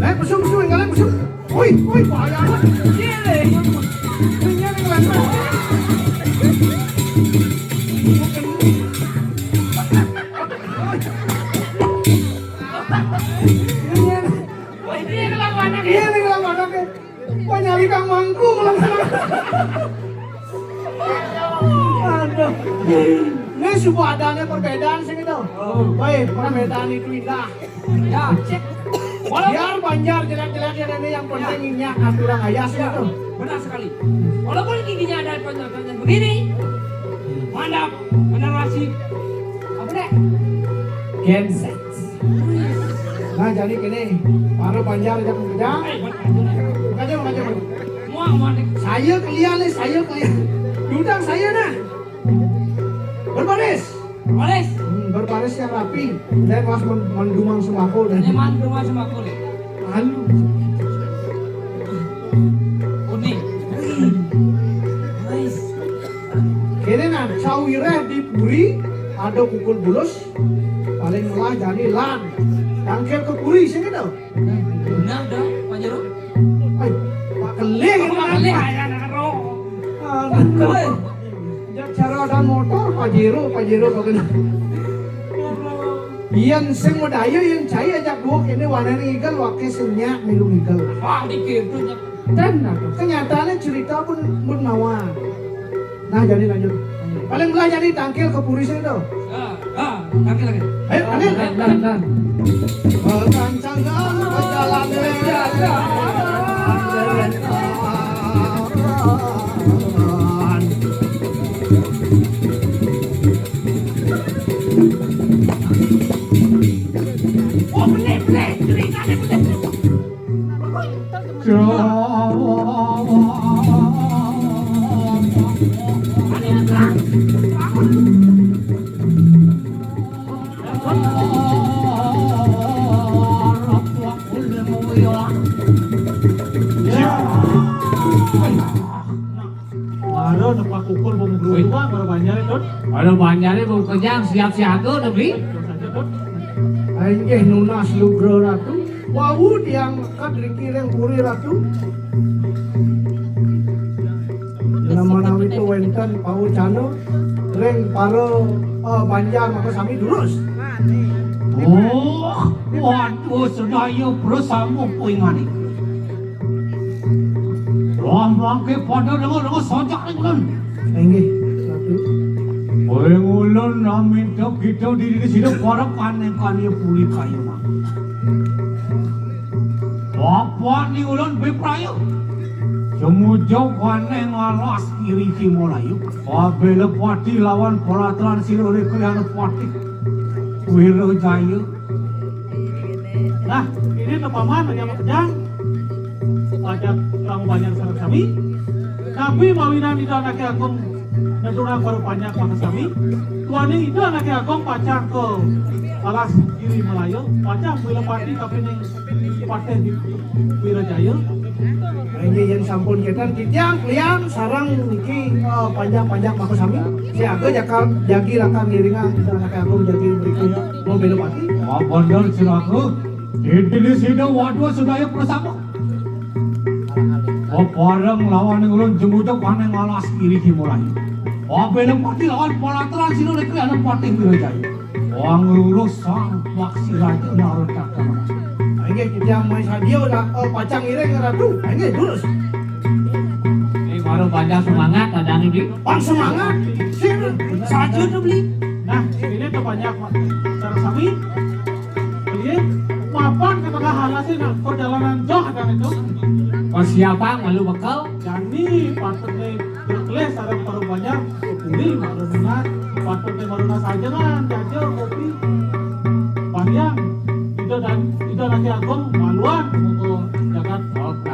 Eh, mesum, mesum, yang galak, mesum. Wih, wih, bahaya amat. Iya, deh. Ini yang galak. Ini yang galak. Iya, ini galak, galak. Wah, nyari Kang Mangku, kalau salah. Aduh. Ini Suku adané perbedaan sing itu. Oh. Baik, perbedaan itu indah. Ya, cek. Walaupun biar Banjar jelek-jelek ya, ini yang penting inyak aturan ayah sing itu. Benar sekali. Walaupun giginya ada pertanyaan begini, mantap, generasi apa deh? Gen Z. Nah, jadi gini, para Banjar yang kerja, makanya, makanya, saya kelian nih, saya kelian. Dudang saya nah. Berbaris. Baris. Hmm, berbaris yang rapi. Dan mas men mendumang sembako dan nyaman rumah sembako nih. Anu. Kuning. Nice. Kene nah, sawireh di puri ada kukul bulus, paling melah jani lan. Tangkil ke puri sing itu. Benar dah, Pak Jero. Ay, Pak Kelih. Pak Kelih, anak ro. Aduh. Jak cara ada motor, Pajero, Pajero, Pajero. Yén sing medaya, yén cai ajak duwuk ini warnane ngigel, wake sing nyak milu ngigel. Wah, dikitu nyak. Dan kenyataannya cerita pun pun mawar. Nah, jadi lanjut. Paling belah jadi tangkil ke puri sing to. Ah, ah, tangkil lagi. Ayo, tangkil. Dan, dan, dan. Perancangan perjalanan. Baru nepak kukul bom gerudukan, baru Banjar itu. Baru Banjar itu bom kejang, siap siaga, Nabi. Terus aja, Dut. Inggih nunas lugra Ratu. Wau tiang mlebet riki ring puri Ratu. Menawi to wénten pawucana ring para, eh, Banjar maka sami durus. Oh, waduh, sedaya prasama kuingane. Wah, mangke pada dengar-dengar sajak ning ulun. Inggih, Ratu. Kowe ngulun naminta kita diri sida para kaneng kani puri kaya mang. Bapak ni ulun bepraya. Semujuk kaneng alas kiri Himalayu. Pabela pati lawan pelatran sira reka patih. Wirajaya. Nah, ini tepaman hanya makejang. Pajak kamu banyak sangat kami. Tapi mawinan Ida Anake Agung nedurang para panjak maka sami. Tuane Ida Anake Agung pacang ke alas kiri Malaya, pacang Wilepati kapining patih di Wirajaya. Inggih, yen sampun ketan titiang klian sareng niki, eh, panjak-panjak maka sami. Siaga jakal jagi lakar ngiringan Ida Anake Agung jagi berikut. Mau belok ati? Wah, bener, Ciraku. Didini sida wadwa sedaya prasama. Bebareng lawan ulun jemujug paning alas kiri Himalayu. Wabela pati lawan palatran sira negeri anak patih Wirajaya. Wang lurus sang paksi raja Narotaka. Inggih, titiang mai sadia udah, eh, pacang ngiring Ratu. Inggih, lurus. Ini baru panjang semangat, ada nih, Bli. Pan semangat. Sing saja tuh, Bli. Nah, ini tuh banyak, Pak. Sareng sami. Beli, mapan ke tengah halas ini, nah, perjalanan jauh kan itu. Persiapan malu bekal. Jani patutnya berkelis ada paru banyak. Beli, malu minat. Patutnya malu nasi aja kan, jaja, kopi. Panjang. Ida dan Ida Anake Agung, maluan, untuk jagat.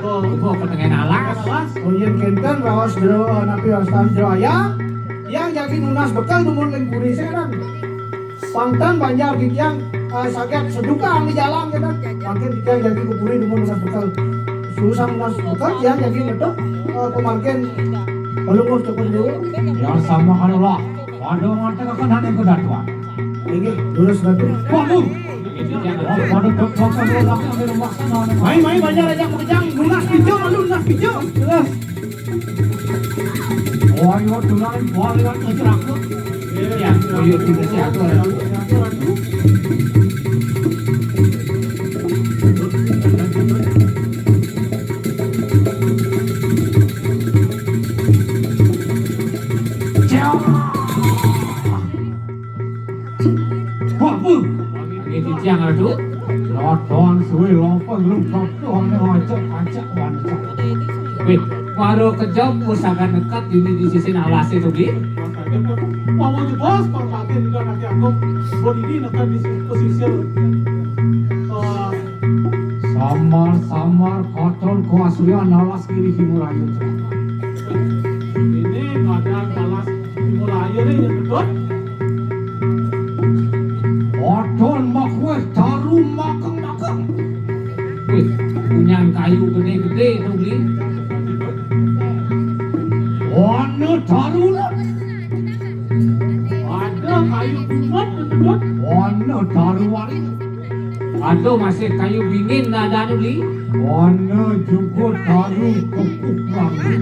Oh, ke, ke tengah alas. Alas. Oh, yen kenten raos jero, napi wastan jero ayam. Yang jadi nunas bekal dumun ring puri sekarang. Pangtan Banjar titiang, eh, saged seduka ing jalan, gitu. Mangkin titiang jagi ka puri dumun nunas bekal. Susah nunas bekal, titiang jagi medhot, eh, pamargin Palungguh cepet dulu. Ya sama kanulah. Pada ngatekaken ane kedatuan. Inggih, lurus Ratu. Waduh. Pada cepet kanulah ane rumah sana. Mai, mai, Banjar aja makejang, nunas pijo, malu nunas pijo. Jelas. Wah, yo, tulang, wah, lihat ke jerak, tuh. Ya, oh, iya, tidak sehat, tuh. Ciao. Aduh, nonton suwe lompeng lu, aduh, ane ngajak-ngajak wanita. Wih, baru kejam, pusaka dekat ini di sisi alasé tuh, Bli. Mau jebos, Pak Patin, udah nanti aku buat ini nekan di pesisir. Eh, samar-samar kotor kuasuya nalas kiri himurayu. Ini badan nalas himurayu nih, yang betul. Odon makweh taru makeng-makeng. Wih, punya kayu gedé-gedé tuh, Bli. Wana taru. Ada kayu kuat, betul. Wana taru wari. Ada masih kayu bingin ada tuh, Bli. Wana juga taru kekukuran.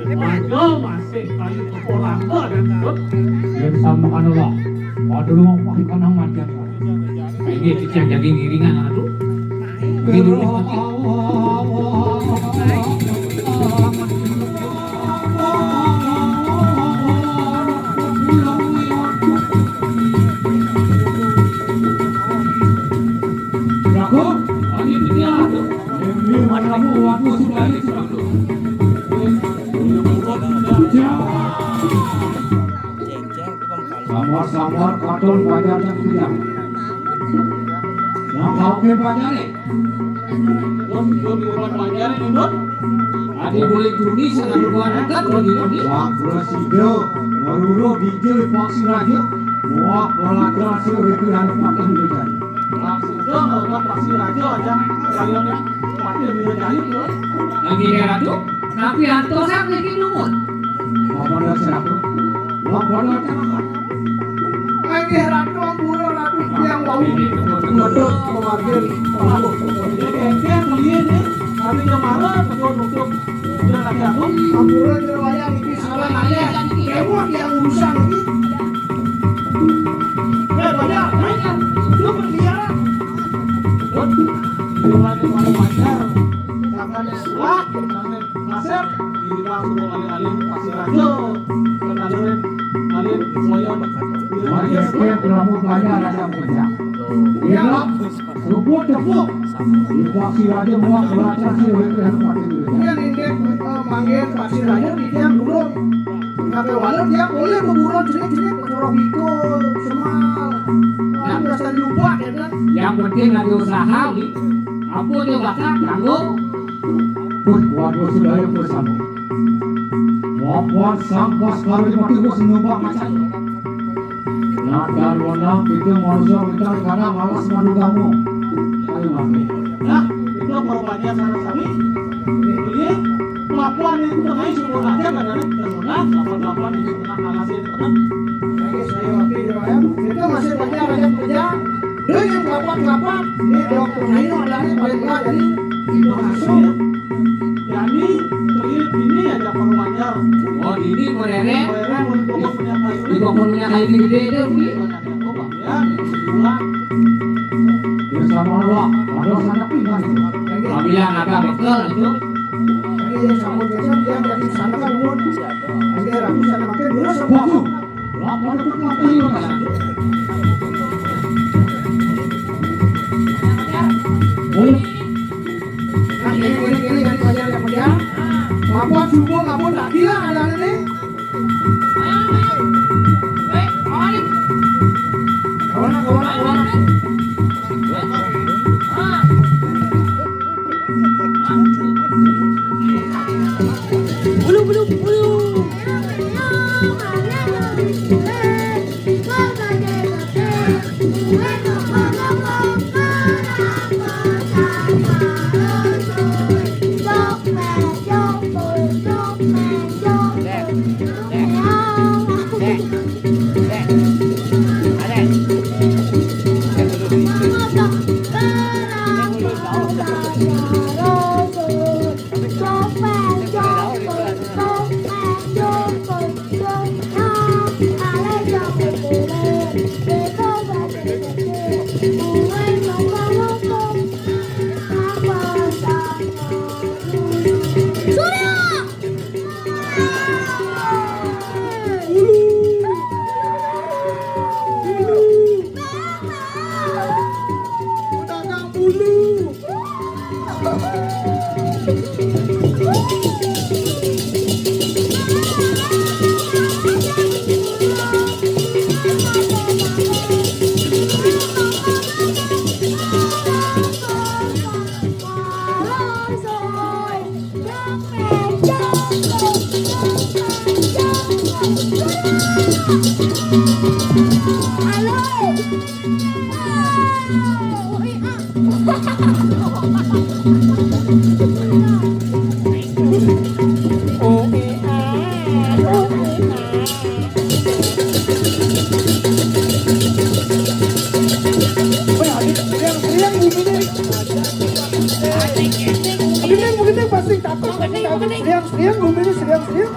Ada masih kayu kekurangan, betul. Yang sama kan lah. Ada lu mau pakai kanang matian. Ini cicak daging iringan aduh. Ini dulu mati. Jago, ini dia. Ini mana kamu waktu sudah itu. Jawa. Samar-samar katon pajar yang sudah. Yang kau ke pajar eh? Don, don, don, pajar eh, don. Adi boleh tuni sana berbuat angkat lagi lagi. Wah, presido, meruru bijil paksi raja. Wah, pola terasi itu yang patah di raja. Presido, kalau paksi raja aja, kayaknya patah di raja itu. Lagi ya ratu. Tapi antosan niki dumun. Apa dah siapa? Apa dah siapa? Inggih Ratu, ampura Ratu, tiyang wau ngedut memanggil pelaku. Jadi, engke beliin nih, tapi dia marah, kedua nutup. Dia lagi aku. Ampura, jero wayang iki salah ngalih. Kewon yang urusan iki. Eh, banyak, banyak. Lu berkeliaran. Dut, di luar, di luar pacar. Jangan surat, jangan Kasep, di bang suruh alih-alih pasir aja. Kenalurin, alih, moyon. Wajib rambut banyak raja punya. Iya, subuh tepuk. Di pasir aja mau belajar sih, oleh yang pakai dulu. Iya, nindek, eh, manggil pasir aja di tiang dulu. Kata walau dia boleh beburon jenis-jenis, roh biko, semal. Nah, berasa lupa, ya kan? Yang penting ada usaha, Wi. Apa dia bakat, kanggo? Wih, waduh, sudah yang bersama. Mapan sang pas karo di mati bos nembak macan. Nah, dan wenang kita manusia kita karena malas madu kamu. Ayo, mati. Nah, itu korbannya sana sami. Ini, mapan itu tengah semua aja kan ada. Terus, delapan delapan itu tengah alas itu tengah. Oke, saya mati, ya. Kita masih banyak raja kerja. Dene rapat-rapat, ini dokter Rino adalah paling berat, jadi itu masuk. Jadi, clear ini aja perlu wajar. Oh, ini merere. Merere untuk punya kayu. Di pokoknya kayu gede itu, Bi. Ya, dua. Ya, sama Allah, ada sana pindah itu. Kami yang agak bekel itu. Ini yang sama biasa, dia dari sana kan, Bun. Ini ratusan makin dulu sama. Waduh. Apa subuh kamu tak gila ada ini? Kawana, kawana, kawana. Bulu, bulu, bulu. Halo. Weh, adik, seriang, seriang, bumine. Adik, adik, begitu, begitu, pasti takut, pasti takut. Seriang, seriang, bumine, seriang, seriang.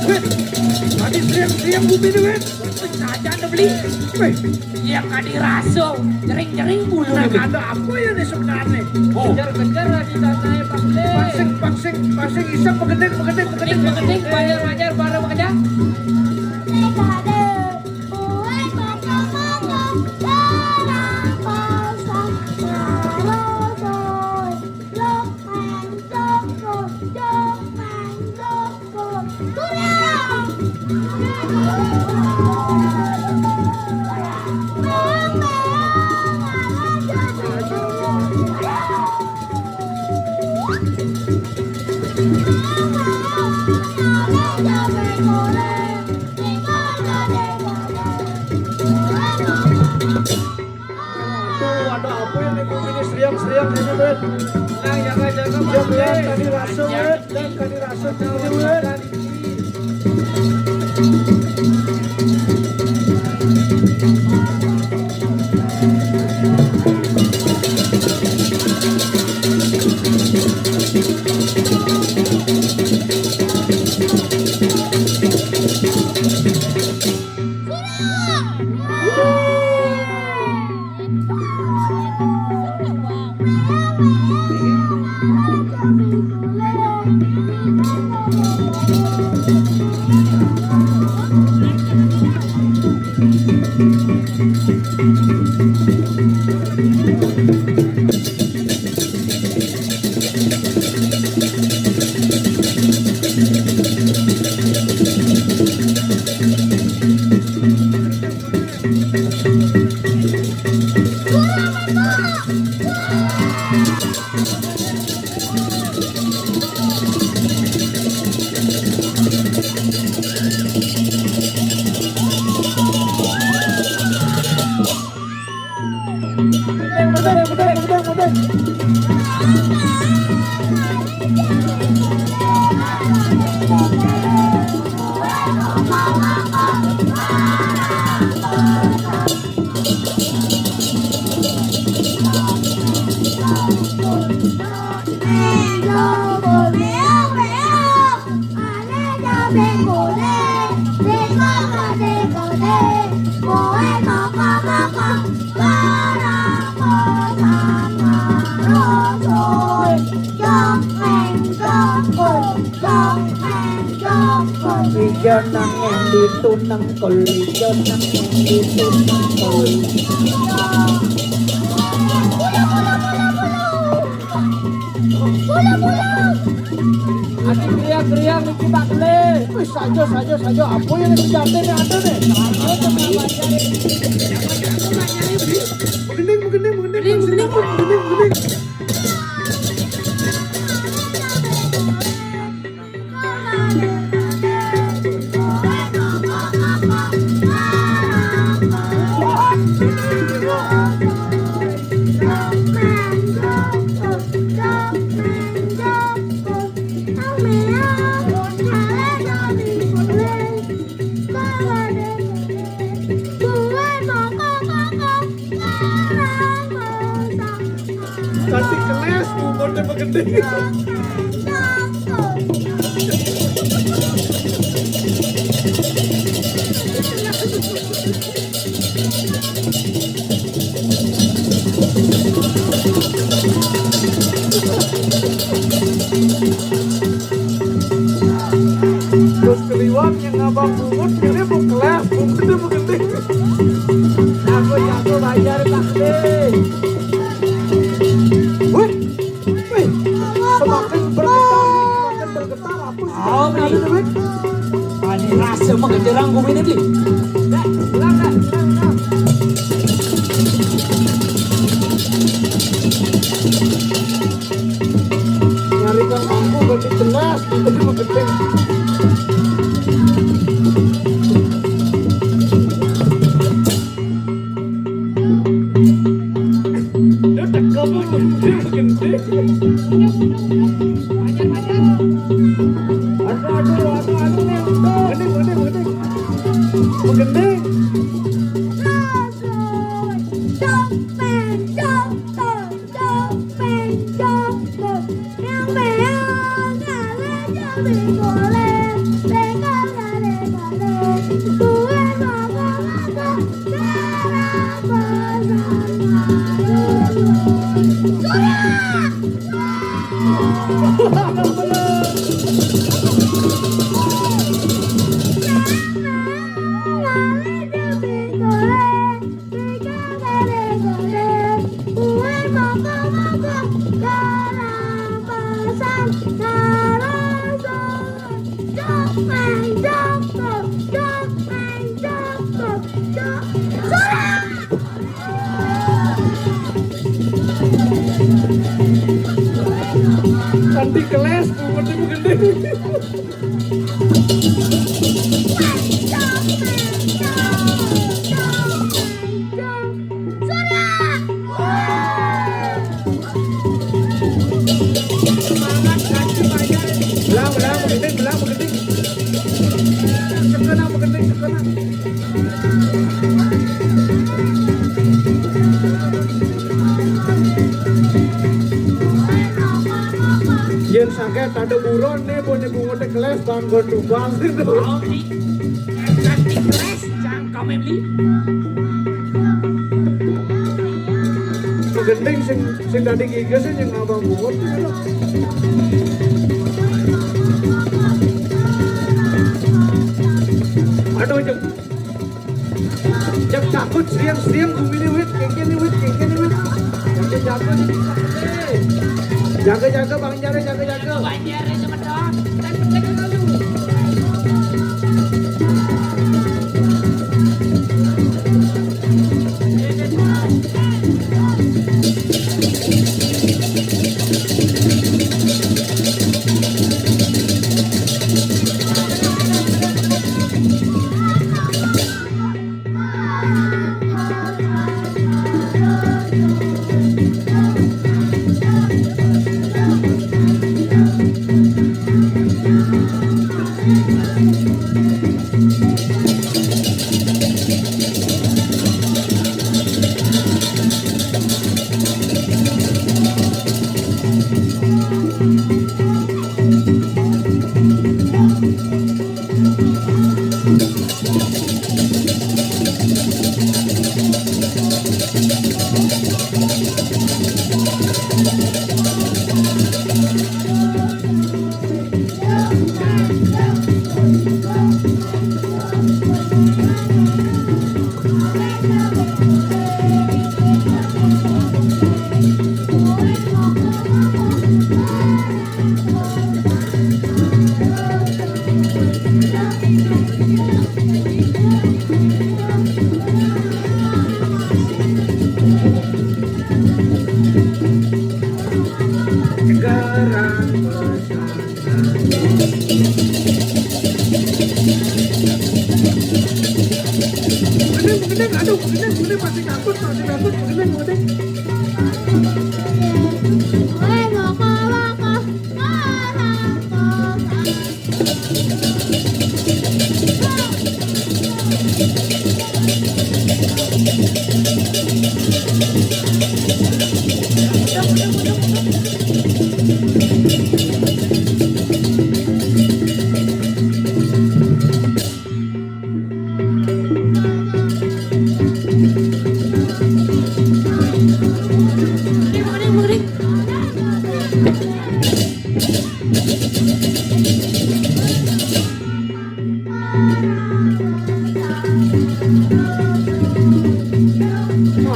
Wit, tadi teriak-teriak bumi nih, Wit. Saja ada beli. Wih, iya, kadi raso, jering-jering bulu. Nah, ada apa ya nih sebenarnya? Oh. Kejar-kejar lagi katanya, Pak Beli. Paksing, paksing, paksing, iseng, begending, begending, begending, begending, begending, pajar, pajar, baru bekerja. Tuh, ada apa ini, ini seriang-seriang ini, Bet? Nah, jaga-jaga, Mas. Tadi raso, Bet. Dan tadi raso, Bet. Yo nang ngendi tunengkul, yo nang ngendi tunengkul. Bola, bola. Ati kriya-kriya niki tak boleh. Wis saja, saja, saja. Apa yang terjadi nih ada nih? Begending, begending, begending, begending, begending, begending. Kasih keles, bungutnya begede. Terus keliwat yang ngabang bungut, ini mau kelas, bungut itu mau gede. Jago, jago, bayar tak gede. Wih, wih, semakin bergetar, semakin bergetar, aku sudah. Oh, ada duit. Ani rasa mah kejerang gue ini, beli. Dah, pulang dah, pulang, pulang. Nyari kang mangku berarti jelas, itu dia mah gede. Lu teko gede, gede. Aduh, aduh, aduh, aduh, nih, aduh. Gede, gede, gede. Gede. Nanti kelas, bungutnya gede. Semangat, ganti bayar. Belang, belang, begending, belang, begending. Sekenang, begending, sekenang. Yen saget ada buron nih, punya bunga teh keles, bangga tumbang gitu. Oh, di, ganti keles, jangan kami beli. Gending sing, sing tadi giga sih yang ngabang bungut gitu. Aduh, jeng. Jeng takut, seriang, seriang, bumi ini, wit, kengke ini, wit, kengke ini, wit. Jaga, jaga, jaga, jaga, Bang Jare, jaga, jaga. Bang Jare, semedot.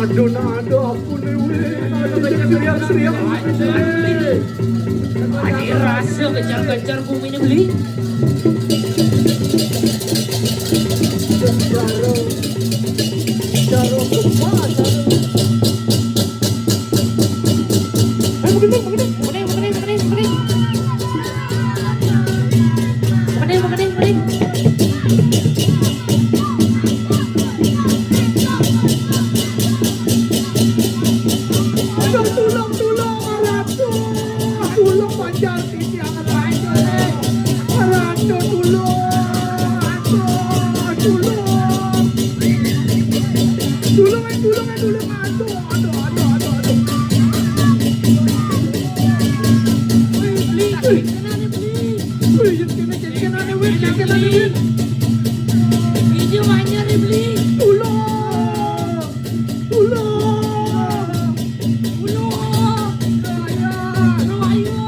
Aduh, nah, aduh, ampun, weh. Aduh, seriak-seriak. Ada rasa kejar-kejar bumi ni beli. Jaro, jaro kemana? Eh, begitu, begitu, begitu, begitu, begitu, begitu. Begitu, begitu, begitu. Aduh, tulung, tulung, aduh. Tulung, panjang titiang, aduh. Aduh, tulung. Aduh, tulung. Tulung, eh, tulung, eh, tulung. Aduh, aduh, aduh, aduh, aduh. Wih, beli, beli, kena nih, beli. Wih, jangan kena, jangan kena nih, wih, jangan kena nih, wih. Ini banyak nih, beli. Tulung. Tulung. Tulung. Raya. Raya.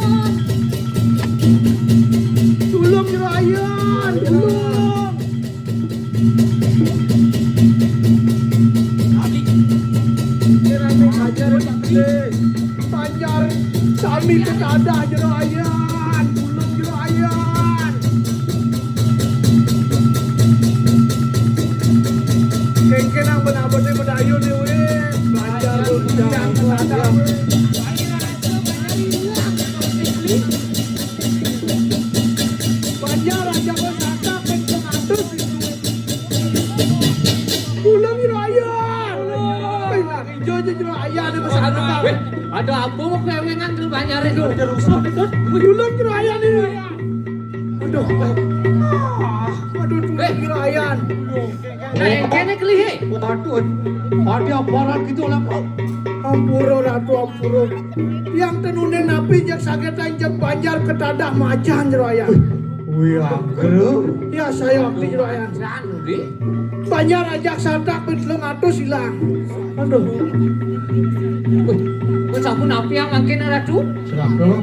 Tulung, Raya. Tulung. Banjar sami kedadah jero ayan, tulung jero ayan. Kengkenang benabene bedayune, weh. Banjar, Banjar kedadah, weh. Banjar aja kok sasak, ping seratus. Tulung, Jero Ayan. Wih, ijo aja Jero Ayan nih, Mas Agung. Weh, ada apa mau kewengan tuh banjar itu? Ada rusuh itu. Tulung, Jero Ayan nih. Aduh. Ah, aduh, tulung, Jero Ayan. Nah, kene kelihe. Waduh, ada aparat gitu lah, Pak. Ampura, Ratu, ampura. Tiang tenune napi jak sagetan jak Banjar kedadah majan Jero Ayan. Wiagra. Ya, saya waktu Jero Ayan. Anu, Di. Banjar ajak satak ping telung atus ilang. Aduh. Wih, wis sampun napi mangkin, Ratu? Serah to.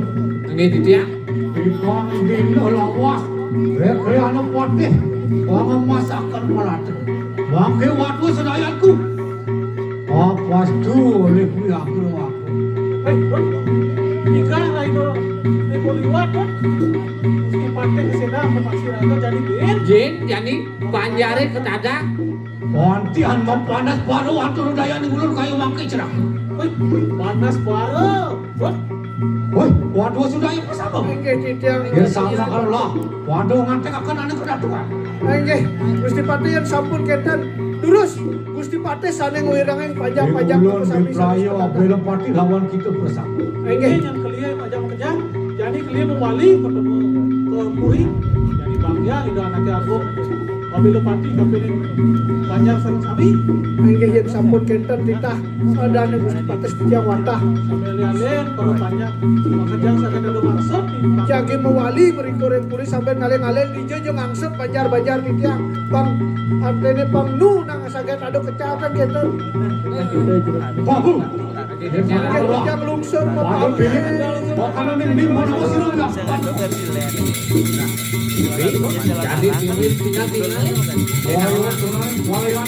Nggih, Ditya. Dikon dina lawas, rekreana patih, pangemasaken palata. Mangke watu sedayanku. Apastu oleh kuwi aku aku. Hei, Bro. Jika Raino Eko liwat, Bro. Gusti Patih Kesena, Pak Siraga jadi bin. Jin, jani panjare kedadah. Pontian mapanas baru atur daya ning ulun kaya mangke cerah. Hei, panas baru. Wah. Woi, waduh sudah ya sama. Inggih, titiang. Ya sama kalau lah. Waduh, ngantek akan anu kedatuan. Inggih, Gusti Patih yang sampun kenten. Durus, Gusti Patih sane ngwirenging pajak-pajak. Ulun sami Mipraya sampun. Bela Patih lawan kita bersama. Inggih. Yang kelia pajak kejang, jadi kelia mewali ketemu ke Puri. Jadi bangga itu anaknya aku. Pamila pati kapining Banjar sareng sami. Inggih, yen sampun kenten titah sadane Gusti Patih titiang wantah. Sambil lian-lian, para Banjar makejang saged ada maksud. Jagi mewali mriko ring puri sambil ngalih-ngalih dija ja ngangsut Banjar-Banjar titiang. Pang, artine pang nu nang saged ada kecatan kenten. Babu. Yang lungsur, Bapak. Waduh, pilih. Kok kamu ning, ning, mau apa sih lu, ya? Jadi, pilih tinggal, tinggal. Wah, iya, wah, iya, wah, iya.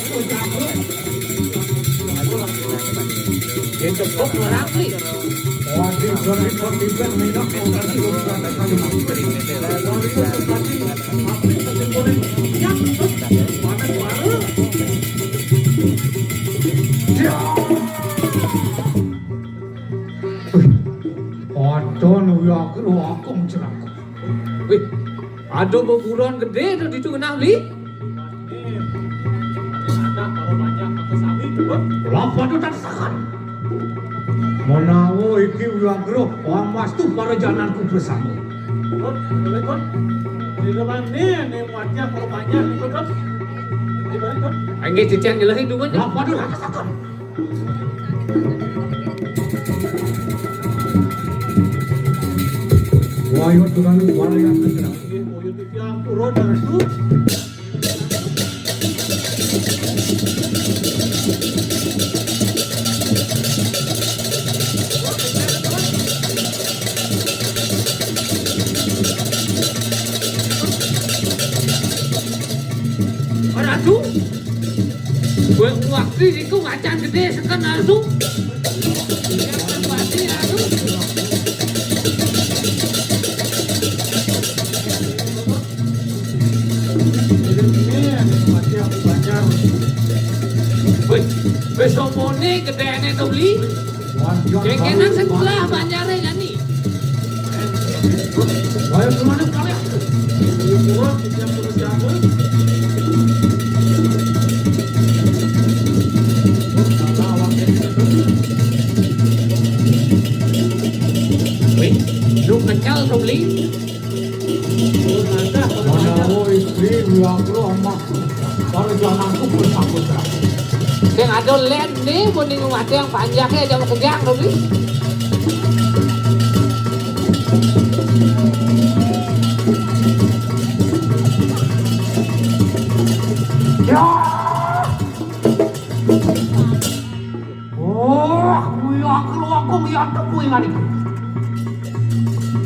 Dia tepuk orang, nih. Waduh, sorry, kok tiba minyak, kok tadi, kok tadi. Waduh, itu tadi, apa itu tadi, goreng? Yang, terus, mana suara? Ya. Wih, ada nu ya aku wakung celaka. Wih, ada beburon gede tu ditu genah, Li. Ada kalau banyak maka sami tu, Bang. Lah, pada tak sakan. Menawa iki wiagra, pamastu para jananku prasangga. Tut, boleh, Tut. Di depan ni, ni wajah kalau banyak ni, Tut. Di balik, Tut. Inggih, cicing nyelehi dumun. Lah, waduh, lah, sakit. Wayut tukang, wayut tukang. Inggih, wayut titiang turun dari situ. Ratu, waktu niku macan gedé seken, Ratu. Ratu. Wis, wis omone gedene to beli. Kengkenan sing belah banjare jani. Ayo, kemana kalian? Ukuran tiga puluh satu. Wih, lu kecal to beli. Menawa istri wiakra emas, para jananku bersaputra. Sing ada len nih, mending mati yang panjang ya, jangan kegang, Robi. Ya. Oh, kuwi aku, aku lihat kuwi ngene iki.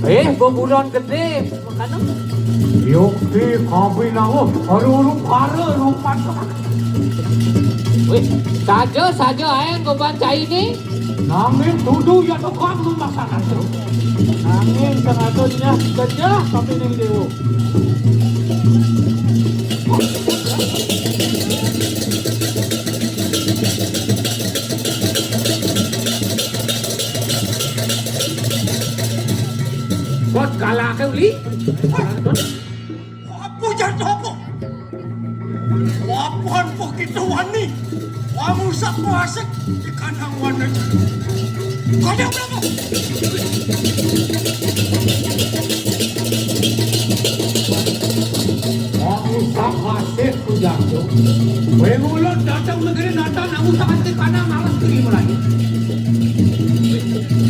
Eh, bobulon gedé, makanan. Yukti kabinawa, aru-aru kare rupan. Wih, saja, saja ae nggo bancai ini. Nanging dudu ya tukang rumah sana. Nanging sengaja nyah gajah tapi ning dewa. Kot galake uli. Apa jar apa? Apa kita wani? Kamu sak kuasek di kandang wani. Kau berapa? Wong iso wasik ku jago. Kowe ngulon dateng negeri nata nang usaha di panah malas kiri mulai.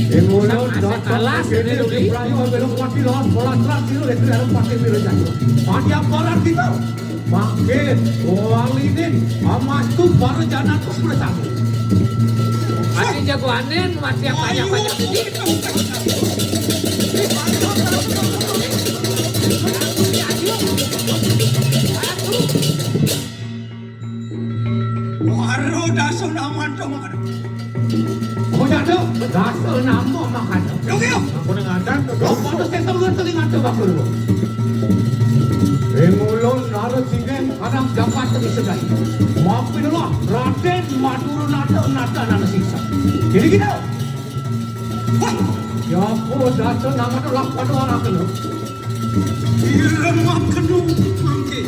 Kowe ngulon dateng negeri di Prayo belok mati lawan pola telat kilo dari dalam pakai piro jago. Mati apa orang kita? Mangkin, walinin, amastu para janan terus bersama. Ati jagoanen, mati apa yang banyak ini. Waro daso naman to makana. Kok jatuh? Daso nama makana. Yo, yo. Aku dengarkan, kok pada saya telinga telinga coba dulu. Ing ulun nara singen kadang dapat tadi sedai. Maafkanlah Raden Madura nada nada nana sisa. Jadi kita. Wah, ya aku daso nama tu lah pada orang kena. Ireng mangkenu mangke.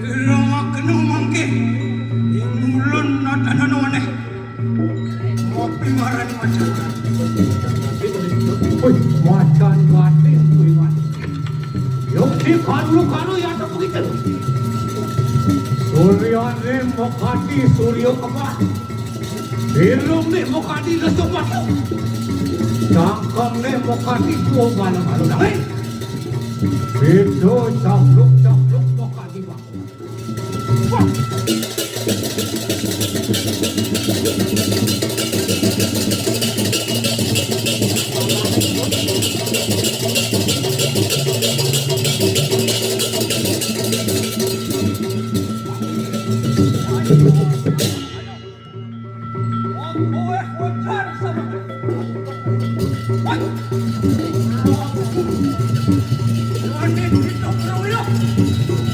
Ireng mangkenu mangke. Ing ulun nadanana maneh. Ngopi marani macan. Wih, macan batin kuwi, Mas. Yo, di kalu-kalu ya temu gitu. Suryane mokati surya kemah. Irung nih mokati lesu batu. Cangkem nih mokati kuo malam malu. Hei! Itu capluk-capluk mokati batu.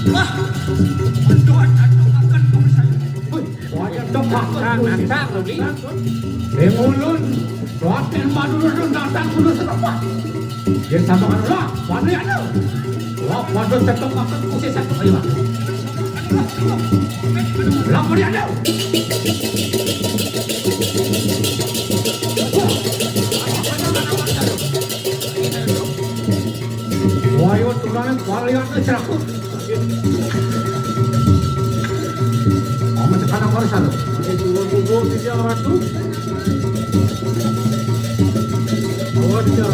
Wah, mendoan dan doakan bangsa. Wih, wayah doakan. Nang, nang, nang, Rudi. Ing ulun Raden Madura datang kudu setempat. Yen sampeyan lah, wani anu. Wah, waduh, cetok makan kusi satu ayo, Pak. Lah, wani anu. Wah, yo, turane varian, eh, ceraku. Amat tekan apa, Sal? Turun-turun, dia, Ratu. Awas, dia.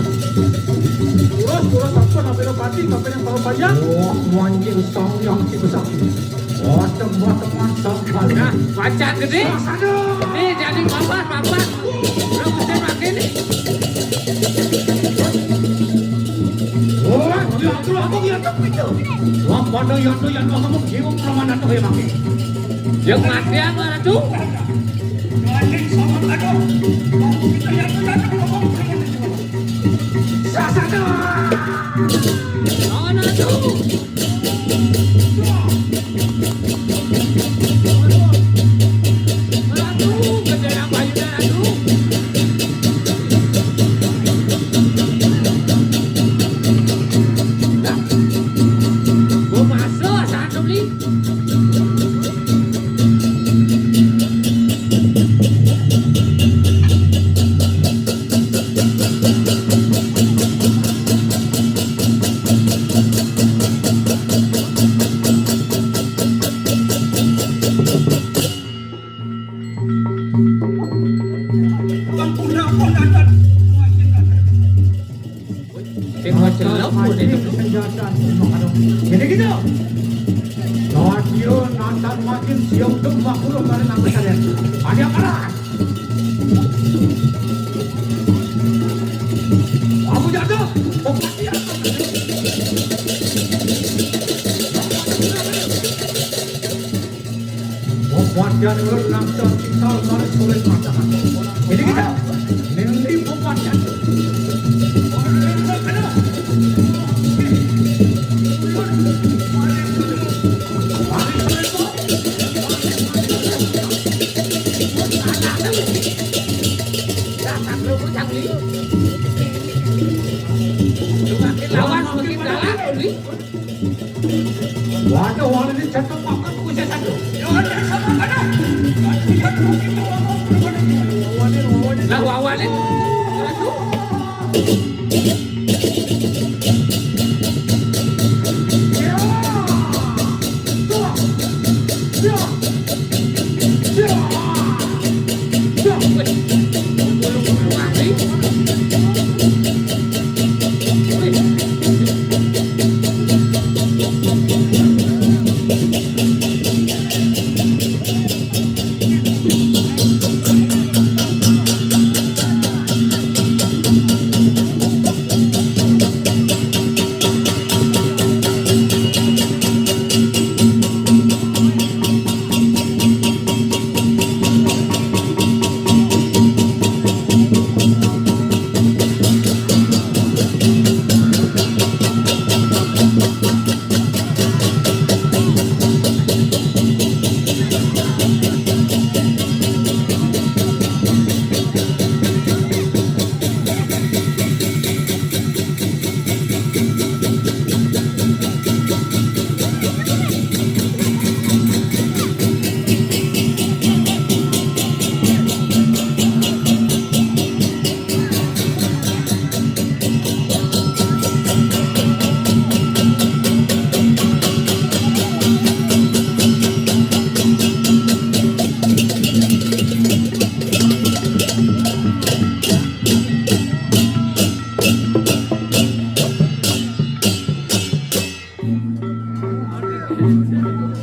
Terus, terus, apa, sampai lo pati, sampai yang terlalu panjang. Wah, wanjing, sang yang cik besar. Wah, tempat teman, sang. Nah, macan gede. Aduh. Nih, jadi papat, papat. Lo mesti pakai nih. Wah, ya, aku, aku, ya, aku, itu. Wah, pada ya, tuh, ya, tuh, kamu jiwa permainan tuh, ya, pakai. Yang mati apa, Ratu? Anjing, sama, aduh. Kamu kita, ya, tuh, ya, tuh, kamu permainan tuh. Sasana. Lawan, Ratu. Sing macelok pun itu. Jadi gitu. Stadion Nathan Makin siap untuk lima puluh kali enam belas kali. Ada apa? Kamu jatuh. Operasi apa? Wajan langsung kita tarik sulit mata. Ini kita.